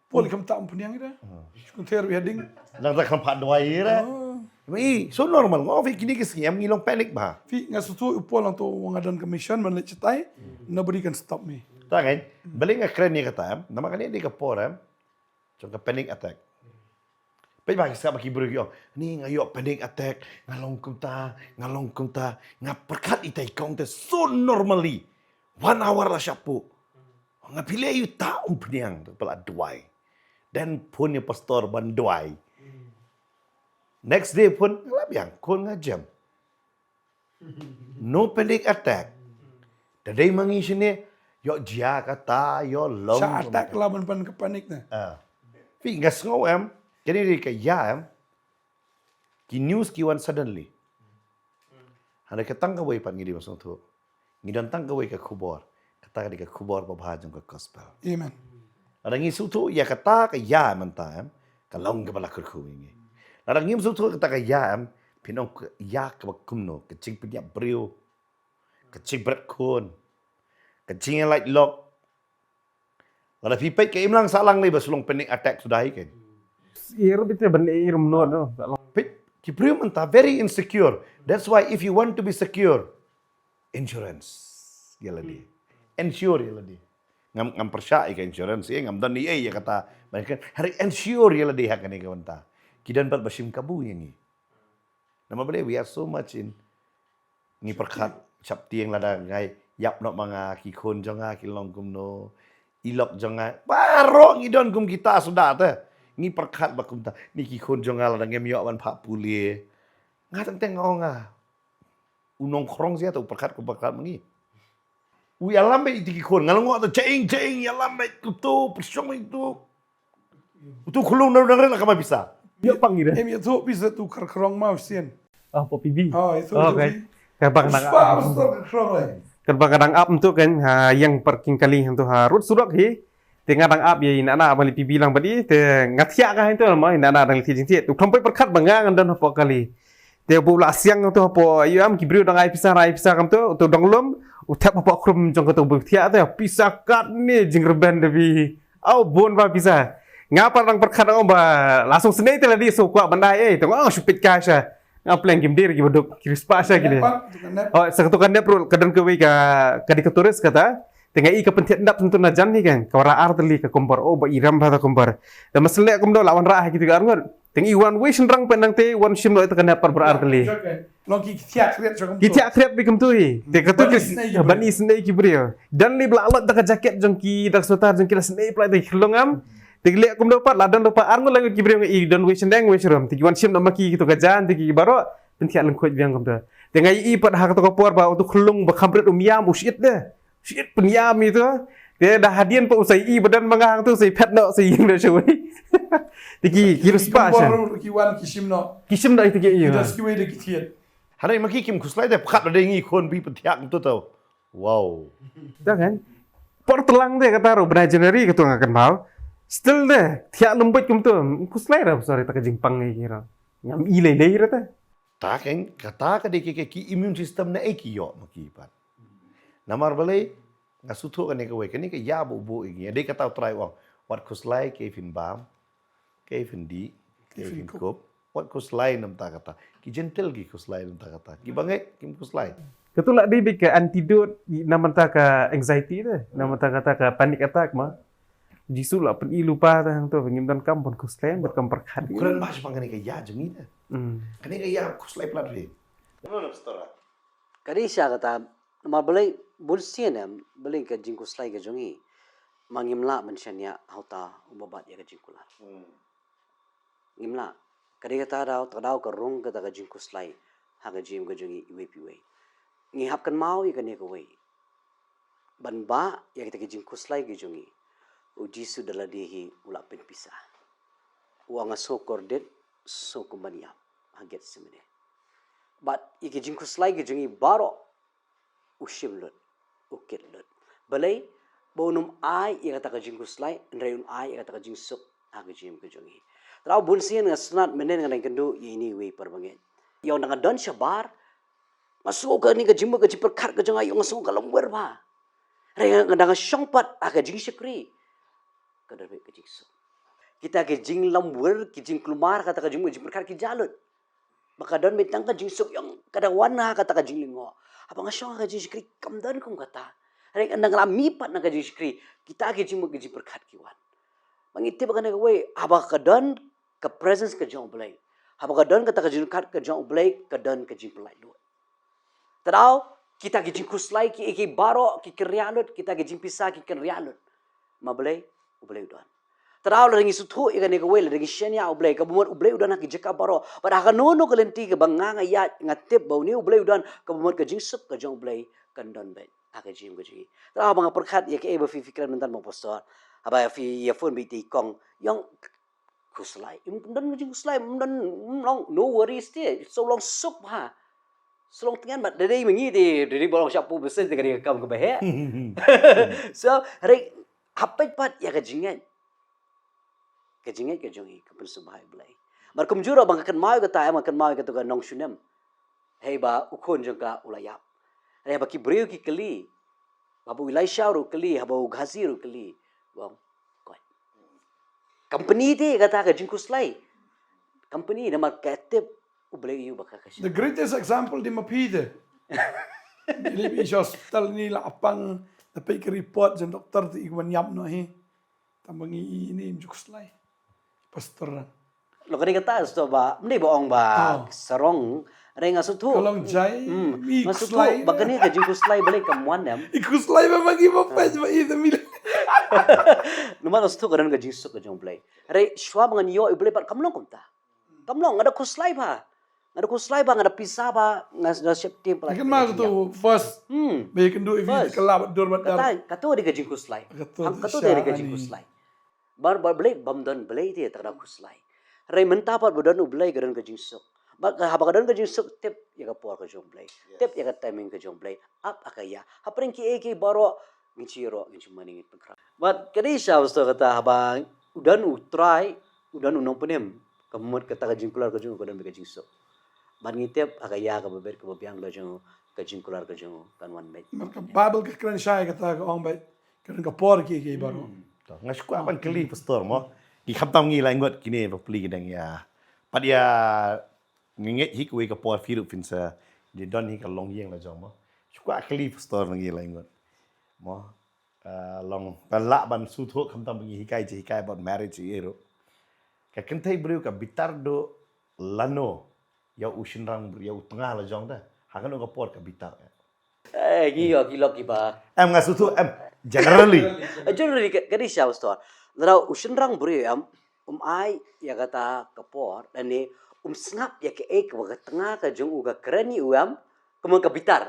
Paul kam tam pynïang ïa da. Hmm. Shu kynthei ruh ïa ding. Nang da kam pat duwai ïa da. Oh. Ma i, so normal, nga ong phi kine ki sngi em ngi long panic bha. Phi nga sngewthuh u Paul nangta u ong nga don ka mission ban leit shatai. Nobody can stop me. Ta kan, balei nga kren ïa kata em, namar kane dei ka por em. Jong ka panic attack. Peit ba ki sngap ba ki briew ki ong, ni nga ïoh panic attack, nga long kumta, nga long kumta, nga pyrkhat ita i kong te so normally. One hour la shah pur. Nga phi leh ïa uta u pynïang te ba la duwai. Then phone ïa Pastor ban duwai. Next day phone nga la biang, khun nga jem. No panic attack. Da dei ma ngi shane, ïoh jia kata, ïoh long. Sha attack la ban pan ka panic na. Ah. Phi nga sngew em, kane dei ka ïa em. Ki news ki wan suddenly. Hynrei ka tang kawei pat ngi dei ban sngewthuh. Ngi don tang kawei ka khubor. Kata ka dei ka khubor babha jong ka gospel. Amen. Lada ngi sngewthuh ïa kata ka ïa mynta em, ka long kaba la kyrkhu ïa ngi. Lada ngim sngewthuh kata ka ïa em, phin ong ka ïa kaba kumno, ka jingpynïap briew, ka jingbret khun, ka jingïalait lok. Lada phi peit ka imlang sahlang lei ba shu long panic attack suda hi kan. Ir bit ban ir mno no, sahlang. Peit ki briew mynta very insecure. That's why if you want to be secure, insurance ïa lade. Insure ïa lade. Ngam, ngam pyrshah ïa ka insurance, eh, ngam don ei ei ïa kata. Ban kan, hynrei insure ïa lade ha kane ka bynta. Ki don pat ba shim kabu ïa ngi. Namar balei we are so much in, ngi pyrkhat shaptieng lada ngai ïap noh ma nga, ki khun jong nga ki long kumno, i lok jong nga. Baroh ngi don kum kita suda te. Ngi pyrkhat ba kumta, ni ki khun jong nga lada ngim ïoh ban phah pule. Nga teng teng nga ong nga. U nongkhrong sia te u pyrkhat, u pyrkhat ma ngi. U ïalam beit ïa ki khun, nga la ngoh te jaiñ jaiñ ïalam beit kumto, pyrshong beit kumto. Utu u khyllung naduh nangta la kam ai pisa. Ïa pang ira. Em ïa tu pisa tu kar krong ma u sien. Oh, po pibi. Oh, itu. Oh, okay. Karbang nang ap. Karbang nang ap tu kan ha ïing parking kali tu ha rud surok hi. Te nga dang ap ïa i nana ba li pibi lang bad i te nga thiah ka hi tu ma i nana dang li thiah jingthiah. Tu khlem poi pyrkhat ba nga ngan don hapoh kali. Te bu la siang tu hapoh ïa am ki briew dang ai pisa ai pisa kam tu tu dang lum u thep hapoh khrum jong ka tu bu thiah te pisa kat ni jingrben da bi. Au bun ba pisa. Nga pat dang pyrkhat ong ba la song snei te la di so kwah ban dai ei te nga shu peit ka sha. Nga pleng kim dir ki ba duk ki rispa sha ki le. Oh sa ka tu ka nep rul ka don ka wei ka ka di ka tourist kata. Te nga i ka pynthiat ndap tu na jan ni kan ka wara ar tali ka kumbar oh ba i ram ba ta kumbar. Te masle kum do la wan ra ha ki tu ka arngut. Te nga i wan wei shynrang pen nang te wan shim lo ita ka nep par bar ar tali. Long ki thiah khriat jong ki thiah khriat bi kumtu hi. Te katu ki ban i snei ki briew. Dan li bla lot da ka jacket jong ki da sweater jong ki la snei pla da ki khlong am. Te ki leh kumtu pat la don pat ar ngut lang ki briew ngi don wei shendeng wei shrum. Te ki wan shim na ma ki to ka jan te ki baro. Pynthia lengkhuid biang kumtu. Te ngai i pat ha katu ka por ba utu khlong ba kham rit um yam u shit de. Shit pynïam itu. Te da hadien pa usai i badan manga hang tu usai phet no usai ing da shawai. Te ki ki ruspa sha. Ki wan ki shim no. Ki shim da itu ki i. Ki das ki wei da ki thiet. Hanai ma ki kim khuslai da pkhat da ngi khon bi pyntiak tu tau. Wow. Da kan. Por telang de kata ro bnai January katu nga kan mau. Still de thiak lembut kum tu. Khuslai ra sorry ta ka jingpang ngi kira. Ngam i lei lei ra ta. Ta kan kata ka de ki ki immune system na e ki yo ma ki pat. Namar balei nga sngewthuh kane kawei, kane ka ïa ba u buh ïa ngi. Dei kata u Trai u ong, wat khuslai kaei phin bam, kaei phin dih, kaei phin kup. Wat khuslai namar kata. Ki gentle ki khuslai namar kata. Ki bangeit kim khuslai. Katu lah dei beit ka antidote namar ka anxiety te, namar kata ka panic attack ma. Jisu lah pyn-i lypa te hangto ba ngim donkam ban khuslai, ban donkam pyrkhat. Kren ba shaphang kane ka ïa jong ngi te. Kane ka ïa khuslai palat re. Kane sha kata namar balei bun sien em balei ka jingkhuslai ka jong i ma ngim lah ban shaniah ha uta uba bat ïa ka jingkular. Ngim lah. Ka dei kata daw, ta daw ka rung kata ka jingkhuslai ha ka jingim ka jong i iwei pa iwei. Ngi hap kynmaw ïa kane kawei. Ban bah ïa kita ki jingkhuslai ki jong i. U Jisu da lade hi u la pynpisa. U ong nga sngewkordit sngewkmen ban ïap ha Gethsemane. Bad ïa ki jingkhuslai ki jong i baroh u shim lut, u kit lut. Balei ba un ym ai ïa kata ka jingkhuslai, hynrei un ai ïa kata ka jingsuk ha ka jingim ka jong i. Trai bun sien nga snat mynnin nga dang kynduh ïa ine iwei i para bangeit. Ïa u dang don shabar, nga sngew kane ka jingmut ka jingpyrkhat ka jong nga ïa u nga sngew ka lamwir bha. Hynrei nga dang shong pat ha ka jingshakri. Ka don beit ka jingsuk. Kita ki jinglamwir ki jingkulmar kata ka jingmut ka jingpyrkhat ki jah lut. Ba ka don beit tang ka jingsuk ïa u ka dang wan ha kata ka jinglyngngoh. Haba nga shong ha ka jingshakri kam don kum kata. Hynrei nga dang la mih pat na ka jingshakri. Kita ki jingmut ki jingpyrkhat ki wan. Ba ngi tip ba kane kawei haba ka don ka presence ka jong u Blei. Haba ka don kata ka jingkhat ka jong u Blei ka don ka jingpynlait lut. Trai kita ki jingkhuslai ki ki baroh ki kynriah lut, kita ki jingpisa ki kynriah lut. Ma Blei u Blei u don. Trai lada ngi sngewthuh ïa kane kawei, lada ngi shaniah u Blei, kaba mut u Blei u don ha ki jaka baroh. Bad ha kano kano ka lynti kaba nga nga ïaid nga tip ba une u Blei u don, kaba mut ka jingsuk ka jong u Blei kan don beit ha ka jingim ka jong ngi. Trai ba nga pyrkhat ïa kaei ba phi phi kren mynta mo pastor. Haba phi ïa phone beit ïa i kong, ïa u khuslai, ym don ka jingkhuslai, ym don, ym long, no worries te, so long suk bha. So long tngen bad da dei ma ngi te da dei ba long shapoh bseiñ te ka dei ka kam kaba heh. So hynrei hap peit pat ïa ka jingngeit. Ka jingngeit ka jong i ka pynsngewbha ïa u Blei. Bad kumjuh ruh ba nga kynmaw ïa kata, em, nga kynmaw ïa kata ka nongshun nem. Hei ba u khun jong ka u la ïap. Hynrei haba ki briew ki kylli, haba u Elisha ruh u kylli, haba u Gehazi ruh u kylli, u ong, koit. Company te kata ka jingkhuslai. Company namar ka tip u Blei u ïoh ba ka ka sha. The greatest example dei ma phi te. Leit i sha hospital ni la pang, la peit ka report jong doktor te i wan ïap noh hi. Tang ba ngi i ni jingkhuslai. Pastor. Lo kane kata sngewthuh ba, ym dei ba ong ba sarong, hynrei nga sngewthuh. Ka long jai, i nga sngewthuh khuslai. Ba kane ka jingkhuslai balei kam wan em. I khuslai ba ma ngi ba peit ba i te mil. Namar nga sngewthuh ka don ka jingsuk ka jong u Blei. Hynrei shuwa ba ngan ïoh ïa u Blei pat kam long kumta. Kam long, nga da khuslai bha. Nga da khuslai bha, nga da pisa bha, nga da sheptieng palat. Nga kynmaw katu first. Hmm. Ba ïakynduh ïa phi ka lah bad dur bad dar. Kata, katu dei ka jingkhuslai. Katu dei ka jingkhuslai. Bad, bad Blei bym don Blei te ïa kata ka khuslai. Hynrei mynta pat ba don U Blei ka don ka jingsuk. Bad ka, haba ka don ka jingsuk, tip ïa ka por ka jong U Blei. Tip ïa ka timing ka jong U Blei. Ap ha ka ïa. Hapdeng kiei kiei baroh, ngin shu ïaroh, ngin shu mane, ngin pynkhreh. Bad ka dei shisha, pastor, kata haba u don U Trai, u don U Nongpynim, ka mut kata ka jingkular ka jong u ka don bad ka jingsuk. Bad ngi tip ha ka ïa kaba bit kaba biang la jong u, ka jingkular ka jong u kan wan beit. Bad ka Baibl ka kren shai kata, ka ong beit ka don ka por kiei kiei baroh. To, nga shu kwah ban kylli, pastor, mo. Ki khamtam ngi lai ngut kine ba plie ki dang ïa. Pat ïa ngi ngeit hi kawei ka por phi ruh phin sa, dei don hi ka longïing la jong, mo. Shu kwah kylli, pastor, na ngi lai ngut, mo. Ah, long ban lah ban sngewthuh khamtam ba ngi hikai je hikai about marriage ïa ruh. Ka kynthei briew ka bitar duh lano ïa u shynrang, ïa u tnga la jong te? Ha kano ka por ka bitar? Eh, ngi ïoh ki lok kiba. Em, nga sngewthuh, em, generally. Eh, generally, ka, ka dei shisha, pastor. Lada u shynrang briew, em, um ai ïa kata ka por, lane um sngap ïa kaei kaba ka tnga ka jong u ka kren ïa u, em, ka mon ka bitar.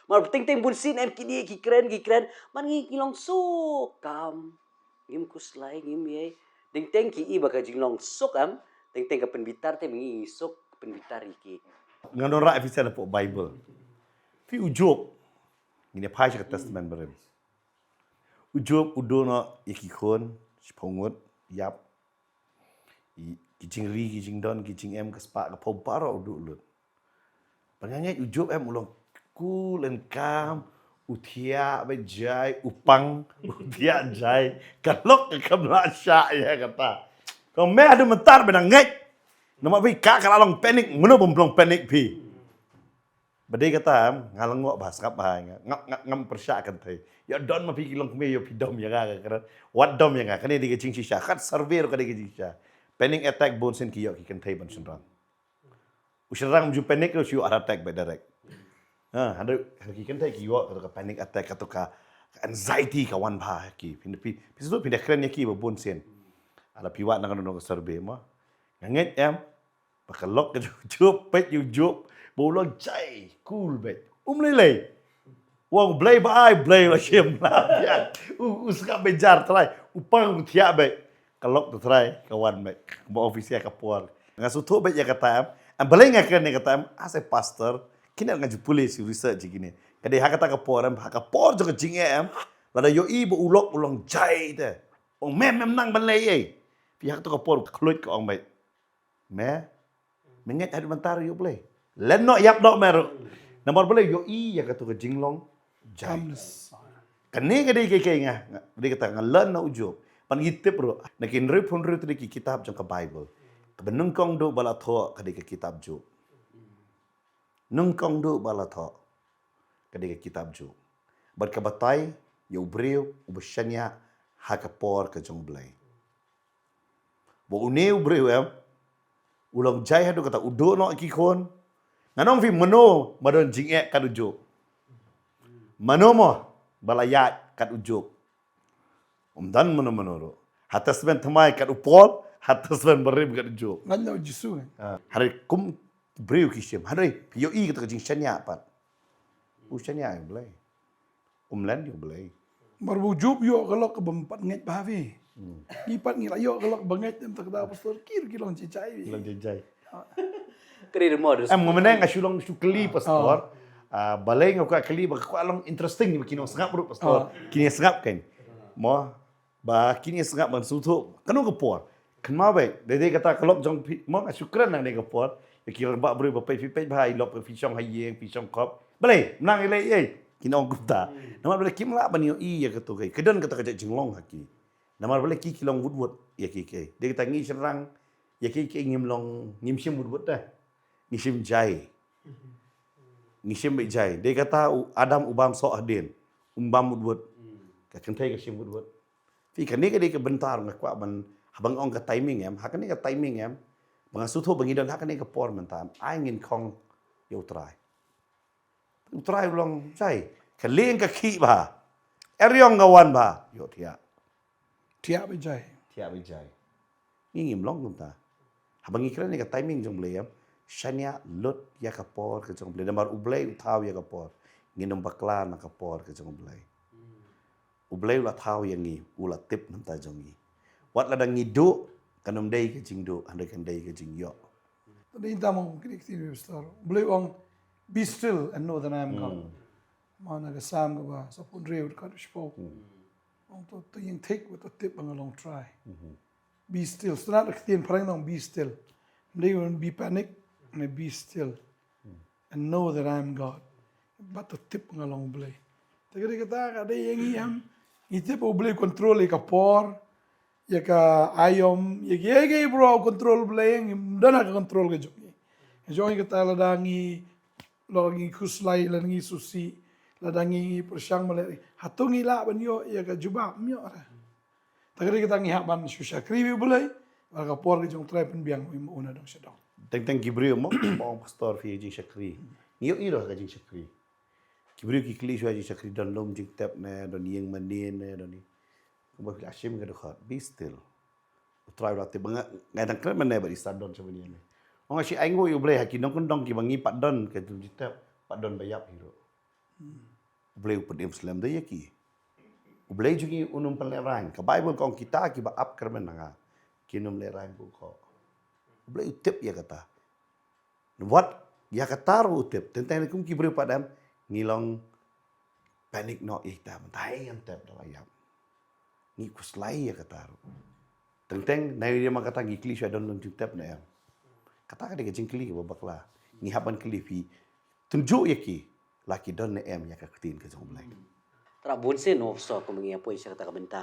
Mar teng teng bun sien, em, kine ki kren, ki kren, man ngi ki long suk kam. Ngim khuslai, ngim ïai. Teng teng ki i ba ka jinglong suk, em, teng teng ka pynbitar te, ngi suk pynbitar ïa ki. Nga don rah Ephesia na pok Bible. Phi u Job. Ngin ïa phai sha ka Testament Barim. U Job u duh noh ïa ki khun shiphew ngut, ïap. Ki jingri, ki jingdon, ki jingem, ka spah ka phew baroh u duh lut. Ba nga ngeit u Job, em, u long cool and calm, u thiah beit jai, u pang, u thiah jai. Ka lok ka kam lah shah ïa kata. Kong me haduh mynta ba dang ngeit. Namar phi ka, ka la long panic, mano bym long panic phi. Ba dei kata, em, nga la ngop bha, sngap bha nga, ngam, ngam, ngam pyrshah kynthei. Ïa don ma phi ki long kmie, ïa phi dom ïa nga, ka kren. Wat dom ïa nga, kane dei ka jingshisha. Kat survey ruh ka dei ka jingshisha. Panic attack bun sien ki ïoh ki kynthei ban shynrang. U shynrang um ju panic ruh shu ïoh heart attack beit direct. Ha, hynrei ki kynthei ki ïoh kato ka panic attack, kato ka anxiety ka wan bha ha ki. Phi, phi, phi sngewthuh, phi da kren ïa ki ba bun sien. Lada phi wad na kano kano ka survey, mo. Nga ngeit, em, ba ka lok ka jong u Job, peit ïa u Job, ba u long jai, cool beit. Um lei lei. Wan Blei ba ai, Blei la shim la. Ïa, u, u sngap beit jar trai, u pang u thiah beit. Ka lok tu trai, ka wan beit. Ba office ïa ka por. Nga sngewthuh beit ïa kata, em. Em, balei nga kren ïa kata, em, as a pastor, kine nga ju pule shu research ïa kine. Ka dei ha kata ka por, em, ha ka por jong ka jingeh, em. Lada ïohi ba u lok u long jai te. Ong me, mem nang ban leh ei. Phi ha kata ka por, ka khluit ka ong beit. Me, me ngeit haduh mynta ruh ïa U Blei. Len noh, ïap noh me ruh. Namar balei, ïohi ïa kato ka jinglong jai. Calmness. Kane ka dei ka, ka nga, nga, dei kata nga learn na u Job. Ban ngi tip ruh na ki hynriewphew hynriew tylli ki kitab jong ka Bible, kaba nyngkong duh ba la thoh ka dei ka kitab Job. Nyngkong duh ba la thoh ka dei ka kitab Job. Bad ka batai ïa u briew uba shaniah ha ka por ka jong U Blei. Ba une u briew, em, u long jai haduh kata, u duh noh ki khun. Ngan ong phi, mano ba don jingeh kat u Job? Mano mo ba la ïaid kat u Job? Um don mano mano ruh. Ha Testament Thymmai kat u Paul, ha Testament Barim kat u Job. Ngan ong u Jisu, eh. Ah, hynrei kum briew ki shim. Hynrei phi ïohi kata ka jingshaniah pat. U shaniah ïa U Blei. Um len ïa U Blei. Namar ba u Job ïoh ka lok kaba ym pat ngeit bha phi. Hmm. Ngi pat ngi la ïoh ka lok ba ngeit, em, ta ka da pastor, ki ruh ki long jai jai. Ki long jai jai. Ka dei mo. Em, nga mynne nga shu long shu kylli, pastor. Ah, balei nga kwah kylli, ba kwah long interesting, ba ki nongsngap ruh, pastor. Ah. Ki nongsngap kan. Mo, ba kine sngap ban sngewthuh kano ka por. Kynmaw beit, dei dei kata ka lok jong phi, mo, nga shu kren nangne ka por. Ïa ki rangbah briew ba peit, phi peit bha ïa lok, phi shong ha ïing, phi shong khop. Balei, nang ïa lei ei, kin ong kumta. Namar balei kim lah ban ïohi ïa kato kaei. Ka don kata ka jinglong ha ki. Namar balei ki, ki long wut wut ïa kiei kiei. Dei kata ngi shynrang ïa kiei kiei ngim long, ngim shim wut wut te. Ngi shim jai. Ngi shim beit jai. Dei kata u Adam u bam soh hadien. Um bam wut wut. Ka kynthei ka shim wut wut. Phi, kane ka dei ka bynta nga kwah ban, haba nga ong ka timing, em, ha kane ka timing, em, ba nga sngewthuh ba ngi don ha kane ka por mynta, em, ai ngin khong ïa U Trai. U Trai u long jai. Ka lieng ka khih bha. Eriong ka wan bha. Ïohthiah. Thiah beit jai. Thiah beit jai. Ngi ngim long kumta. Haba ngi kren ïa ka timing jong U Blei, em, shaniah lut ïa ka por ka jong U Blei. Namar U Blei u thaw ïa ka por. Ngin ym bakla na ka por ka jong U Blei. U Blei u la thaw ïa ngi, u la tip na ka bynta jong ngi. Wat lada ngi duh, kan ym dei ka jingduh, hynrei kan dei ka jingïoh. Te dei tam ong kri kti ni pastor. Blei ong, "Be still and know that I am God." Hmm. Mana ka Sam kaba saphew hynriew, ka dkhot shiphew. Hmm. Ong to, to ïeng thik, wat to tip ba nga long Trai. Hmm. Be still. Sngewthuh ka ktien phareng ong be still. Ym dei ban be panic, ne be still. And know that I am God. Bad to tip nga long Blei. Te ka dei kata ka dei ïa ngi em. Ngi tip U Blei u control ïa ka por, ïa ka aïom, ïa ka, ïa ka bro u control Blei, ngim don ha ka control ka jong ngi. Ka jong ngi kata lada ngi, lada ngi khuslai, lada ngi sngewsih, lada ngi pyrshang ma leh. Hato ngi lah ban ïoh ïa ka jubab, ym ïoh re. Te ka dei kata ngi hap ban shu shakri ïa U Blei, bad ka por ka jong U Trai pynbiang, u ïa u na dong sha dong. Teng teng ki briew mo, mo ong pastor phi jingshakri. Ngi ïohi ruh ka jingshakri. Ki briew ki kylli shuwa jingshakri, don lum jingtep ne, don ïing mane ne, don ni. Kumba phi la shim ka dkhot, be still. U Trai u la tip ba nga, nga dang kren mane bad i Stad don sha mane ne. Ong nga shu ainguh ïa U Blei ha ki nongkyndong kiba ngi pat don ka lum jingtep, pat don ba ïap hi ruh. Hmm. U Blei u pynim slem da ïa ki. U Blei jong ngi un ym pynlehraiñ. Ka Baibl ka ong kita kiba ap kyrmen na nga kin ym lehraiñ bun ko. U Blei u tip ïa kata. Wat ïa kata ruh u tip. Teng teng kum ki briew pat em ngi long panic noh ïa kita. Mynta ngan tep da la ïap. Ngi khuslai ïa kata ruh. Teng teng na ïa ma kata ngi kylli shuwa don lum jingtep ne em. Kata ka dei ka jingkylli kaba bakla. Ngi hap ban kylli phi. Tynjuh ïa ki, la ki don ne em ïa ka ktien ka jong U Blei. Te bun sien, o pastor, kumba ngi ïa poi sha kata ka bynta.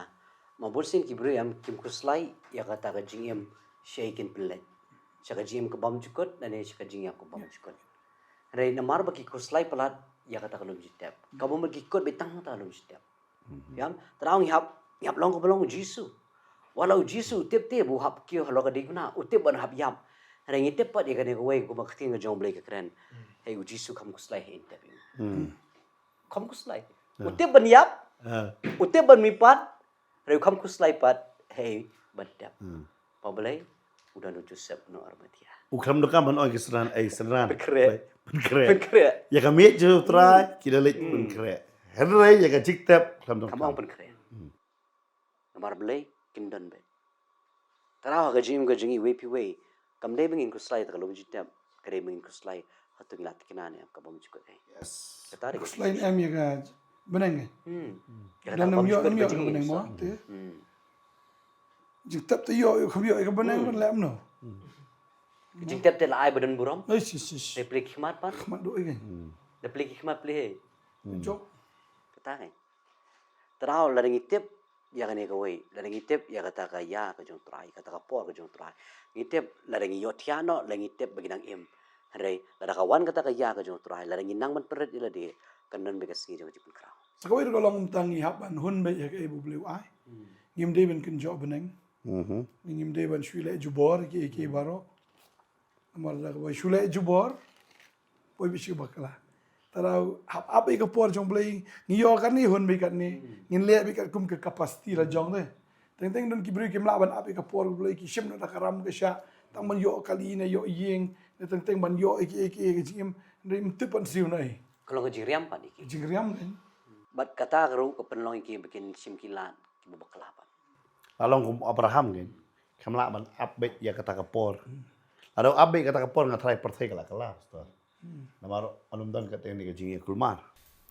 Ma bun sien ki briew em kim khuslai ïa kata ka jingim shaei kin pynleit. Sha ka jingim ka bymjukut lane sha ka jingïap ka bymjukut. Hynrei namar ba ki khuslai palat ïa kata ka lum jingtep. Ka bym ba ki kut beit tang kata ka lum jingtep. Mhm. Phi ïam, te ngi hap, ngi hap long kumba long U Jisu. Wat la U Jisu u tip te ba u hap kiew halor ka diengphna, u tip ban hap ïap. Hynrei ngi tip pat ïa kane kawei kumba ka ktien ka jong U Blei ka kren. Hmm. Hei U Jisu kham khuslai hei in tep ïa u. Hmm. Kham khuslai. Ah. U tip ban ïap. Ah. U tip ban mihpat. Hynrei u kham khuslai pat hei ban tep. Hmm. Ba U Blei u don U Joseph na Arimathea. U kham donkam ban ong ki synran, ei synran. Pynkhreh. Pynkhreh. Pynkhreh. Ïa ka miej jong U Trai, hmm, ki da leit, hmm, pynkhreh. Hynrei ïa ka jingtep kham donkam. Kham ong pynkhreh. Hmm. Namar Blei kin don beit. Te ngi ha ka jingim ka jong ngi iwei pa iwei. Kam dei ba ngin khuslai ïa ka lum jingtep, ka dei ba ngin khuslai hato ngi la thikna ne em ka bymjukut ei. Yes. Kata dei ka khuslai ne em ïa ka bneng ei. Hmm. Ïa kata ka bymjukut ka jong ngi. Don ym ïoh ïa ka bneng mo te. Hmm. Jingtep te ïoh, ïoh kham ïoh ïa ka bneng, hmm, ban leh kumno. Hmm. Ka jingtep te la ai ba don burom. Ei, shish, shish. Te plie ki khmat pat. Khmat duh ei. Hmm. Te plie ki khmat plie hei. Hmm. Jok. Kata ei. Te ngi lada ngi tip ïa kane kawei, lada ngi tip ïa kata ka ïa ka jong U Trai, kata ka por ka jong U Trai. Ngi tip lada ngi ïohthiah noh, lada ngi tip ba ngi nang im. Hynrei lada ka wan kata ka ïa ka jong U Trai, lada ngi nang ban pynrit ïa lade, kan don beit ka sngi jong ka jingpynkhraw. Sa kawei ruh ka long mynta ngi hap ban hun beit ïa kaei ba U Blei u ai. Hmm. Ngim dei ban kynjoh bneng. Mhm. Ngim dei ban shu leh jubor kiei kiei baroh. Namar lada kaba shu leh jubor, poi beit sha bakla. Te ngi hap ap ïa ka por jong U Blei, ngi ïoh katne hun beit katne, hmm, ngin leh beit katkum ka capacity la jong te. Teng teng don ki briew kim lah ban ap ïa ka por U Blei, ki shim noh da ka ram ka shah, tang ban ïoh kali ne ïoh ïing, ne teng teng ban ïoh ïa ki, ïa ki, ïa ki jingim, ne ym tip ban siew noh ei. Ka long ka jingriam pat ïa ki. Jingriam ne. Bad kata ka ruh ka pynlong ïa ki ba kin shim ki lad kiba bakla pat. La long kum Abraham kein, kam lah ban ap beit ïa kata ka por. Lada u ap beit kata ka por nga tharai pyrthei ka la kylla, pastor. Hmm. Namar ym don kata ne ka jingïakulmar.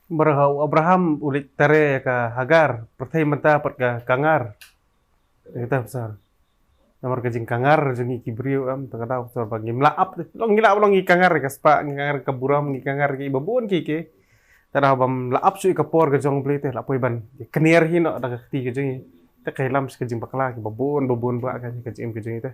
Namar ha u Abraham u leit tare ïa ka Hagar, pyrthei mynta pat ka, ka ngar. Kata pastor. Namar ka jingkangar jong ngi ki briew em, te kata pastor ba ngim lah ap, long ngi lah, long ngi kangar ïa ka spah, ngi kangar ïa ka burom, ngi kangar ïa kiba bun kiei kiei. Te ngi bym lah ap shuh ïa ka por ka jong U Blei te la poi ban kner hi noh da ka kti ka jong ngi. Te ka ïalam sha ka jingbakla kiba bun, ba bun ba ka, ka jingim ka jong ngi te.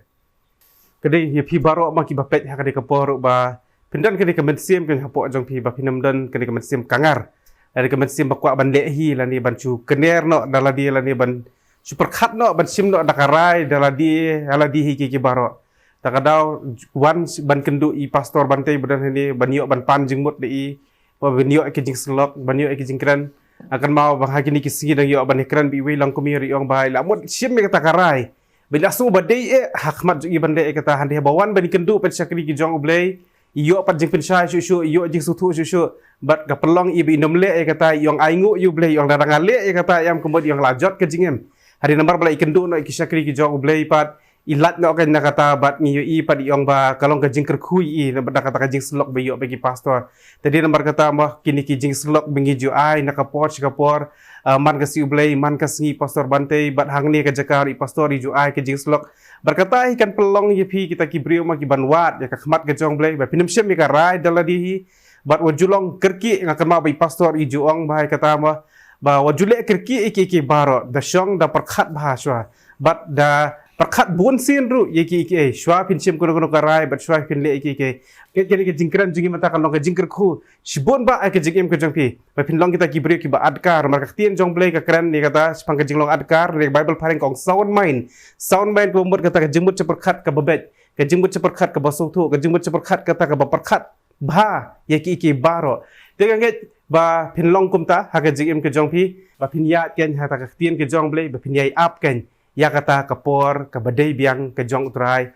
Ka dei ïa phi baroh ma kiba peit ha kane ka por ba phin don kane ka mynsiem kane hapoh jong phi ba phin ym don kane ka mynsiem kangar. Lane ka mynsiem ba kwah ban leh hi lane ban shu kner noh da lade lane ban shu pyrkhat noh ban shim noh da ka rai da lade, da lade hi ki, ki baroh. Te ka daw wan ban kynduh i pastor Bantei ba don hangne ban ïoh ban pan jingmut da i, ban ïoh ki jingsyllok, ban ïoh ki jingkren. Nga kynmaw ba ha kine ki sngi dang ïoh ban ïakren bad iwei i longkmie, i ong ba i la mut shim ïa kata ka rai. Ba i la sngew ba dei eh ha khmat jong i ban leh ïa kata, hynrei haba wan ban kynduh ban shakri ki jong U Blei, i ïoh pat jingpynshai shuh shuh, i ïoh jingsngewthuh shuh shuh. Bad ka pynlong i ba in ym leh ïa kata, i ong ainguh ïa U Blei, i ong lada nga leh ïa kata, i ong ka mut i ong la jot ka jingim. Hadien namar ba la ïakynduh noh ïa ki shakri ki jong U Blei pat, i lait noh kein na kata bad ngi ïohi pat i ong ba ka long ka jingkyrkhu ïa i na kata ka jingsyllok ba ïoh bad ki pastor. Te hadien namar kata mo kine ki jingsyllok ba ngi ju ai na ka por sha ka por, ah, man ka sngi U Blei, man ka sngi Pastor Bantei, bad hangne ka jaka ruh i pastor i ju ai ka jingsyllok. Bad kata hi kan pynlong ïa phi kita ki briew mo ki ban wad ïa ka khmat ka jong U Blei, ba phin ym shim ïa ka rai da lade hi. Bad wat ju long kyrkieh, nga kynmaw ba i pastor i ju ong ba ïa kata mo, ba wat ju leh kyrkieh ïa ki, ïa ki baroh, da shong da pyrkhat bha shuwa. Bad da pyrkhat bun sien ruh ïa ki, ïa ki, eh, shuwa phin shim kano kano ka rai, bad shuwa phin leh ïa ki, ïa ki. Kane ka jingkren jong ngi mynta kan long ka jingkyrkhu shibun bha ïa ka jingim ka jong phi. Ba phin long kita ki briew kiba adkar, namar ka ktien jong U Blei ka kren ïa kata shaphang ka jinglong adkar, ne ka Bible phareng ka ong sound mind. Sound mind kaba mut kata ka jingmut shapyrkhat kaba beit, ka jingmut shapyrkhat kaba sngewthuh, ka jingmut shapyrkhat kata kaba pyrkhat bha ïa ki, ïa ki baroh. Te nga ngeit ba phin long kumta ha ka jingim ka jong phi, ba phin ïaid kein ha kata ka ktien ka jong U Blei, ba phin ïai ap kein ïa kata ka por kaba dei biang ka jong U Trai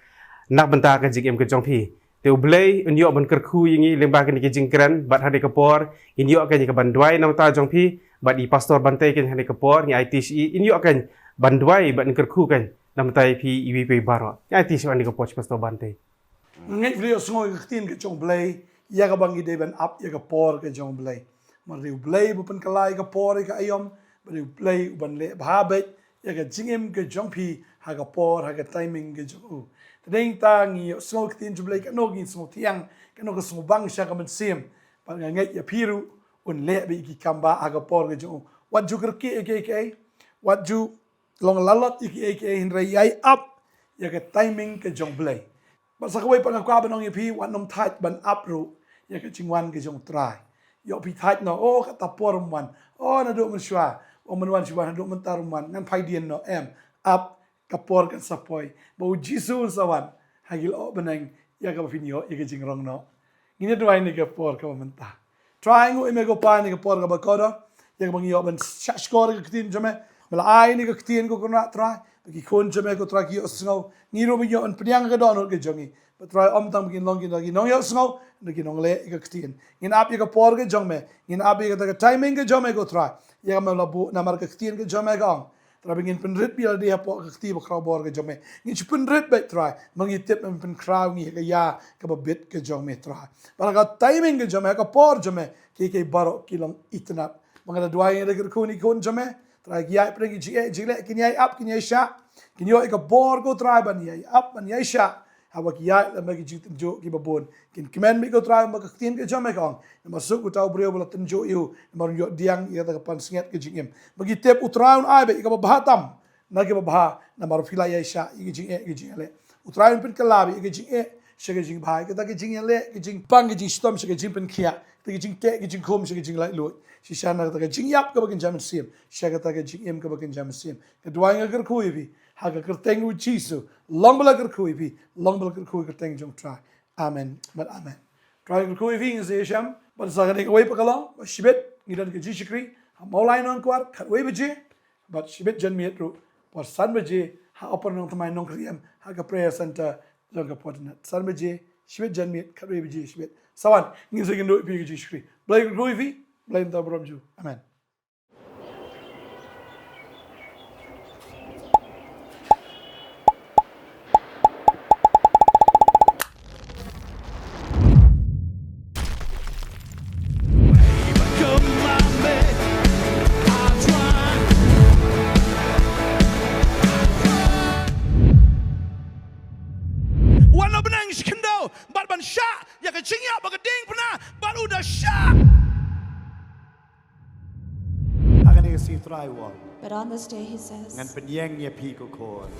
na ka bynta ka jingim ka jong phi. Te U Blei un ïoh ban kyrkhu ïa ngi lyngba kine ki jingkren, bad ha kane ka por in ïoh kein ïa ka ban duwai na ka bynta jong phi, bad i Pastor Bantei kein ha kane ka por ngi aiti sha i, in ïoh kein ban duwai bad in kyrkhu kein na ka bynta phi iwei pa iwei baroh. Ngi aiti sha i ha kane ka por, Pastor Bantei. Nga ngeit phi la ïohsngew ïa ka ktien ka jong U Blei, ïa kaba ngi dei ban ap ïa ka por ka jong U Blei. Namar dei U Blei uba pynkylla ïa ka por ïa ka aïom, bad dei U Blei uban leh bha beit ïa ka jingim ka jong phi ha ka por, ha ka timing ka jong u. Te dei nangta ngi ïohsngew ïa ka ktien jong U Blei, kano ngi sngewthiang, kano ka sngewbang sha ka mynsiem. Bad nga ngeit ïa phi ruh un leh beit ïa ki kam bha ha ka por ka jong u. Wat ju kyrkieh ïa kiei kiei, wat ju long lalot ïa kiei kiei, hynrei ïai ap ïa ka timing ka jong U Blei. Bad sa kawei pat nga kwah ban ong ïa phi, wat nym thait ban ap ruh ïa ka jingwan ka jong U Trai. Ïoh phi thait noh, oh, kata por ym wan, oh, naduh mynshuwa, oh, ym wan shuwa, naduh mynta ym wan, ngan phai dien noh, em. Ap, ka por kan sa poi ba U Jisu un sa wan ha ki lyoh bneng ïa kaba phin ïoh ïa ka jingrong noh. Ngin ïa duwai ha kane ka por kaba mynta. Trai, nguh ïa me ko Pa ha kane ka por kaba kordor, ïa kaba ngi ïoh ban shahshkor ïa ka ktien jong me. Me la ai kane ka ktien ko Kynrad Trai, ba ki khun jong me ko Trai ki ïohsngew, ngi ruh ba ngi ïoh ban pdiang ha ka dohnud ka jong ngi. Bad Trai, ym tang ba kin long ki nongïohsngew, hynrei ki nongleh ïa ka ktien. Ngin ap ïa ka por ka jong me, ngin ap ïa kata ka timing ka jong me ko Trai, ïa kaba me la buh namar ka ktien ka jong me ka ong, Trai, ba ngin pynrit beit ïa lade hapoh ka kti bakhraw bor ka jong me. Ngin shu pynrit beit Trai, ba ngi tip ba men pynkhraw ïa ngi ha ka ïa kaba bit ka jong me Trai. Bad ha ka timing ka jong me, ha ka por jong me, kiei kiei baroh ki long itynnad. Bad nga da duwai, nga da kyrkhu ïa ki khun jong me Trai, ki ïaid pyrshah ki jingeh jingleh, kin ïai ap, kin ïai shah, kin ïoh ïa ka bor ko Trai ban ïai ap, ban ïai shah. Haba ki ïaid lem bad ki jingtynjuh kiba bun, kin kmen beit ko Trai, namar ka ktien ka jong me ka ong, namar suk uta u briew ba la tynjuh ïa u, namar un ïoh pdiang ïa kata ka pansngiat ka jingim. Ba ngi tip U Trai un ai beit ïa kaba bha tam na kiba bha, namar phi la ïaishah ïa ka jingeh ka jingïaleh. U Trai un pynkylla beit ïa ka jingeh sha ka jingbha, ïa kata ka jingïaleh, ka jingpang, ka jingshitom sha ka jingpynkhiah, kata ka jingteh ka jingkhum sha ka jinglaitluid, shisha na kata ka jingïap kaba kynja mynsiem sha kata ka jingim kaba kynja mynsiem. Nga duwai, nga kyrkhu ïa phi ha ka kyrteng U Jisu. Long ba la kyrkhu ïa phi, long ba la kyrkhu ïa ka kyrteng jong U Trai. Amen bad amen. Trai kyrkhu ïa phi, ngin sa ïashem bad sa kane kawei pat ka long ba shibit ngi don ka jingshakri ha Mawlai Nongkwar khatwei baje, bad shibit janmiet ruh por san baje ha Upper Nongthymmai Nongkriem ha ka prayer center jong ka Fortinet. San baje shibit, janmiet khatwei baje shibit. Sa wan, ngin sa ïakynduh ïa phi ha ka jingshakri. Blei kyrkhu ïa phi, Blei Trai un burom ïa u. Amen. Wan na bneng shi khyndew bad ban shah ïa ka jingïap ba ka diengphna, bad u da shah. Ha kane ka sngi Trai u ong, But on this day, he says, ngan pynïeng ïa phi ko khun.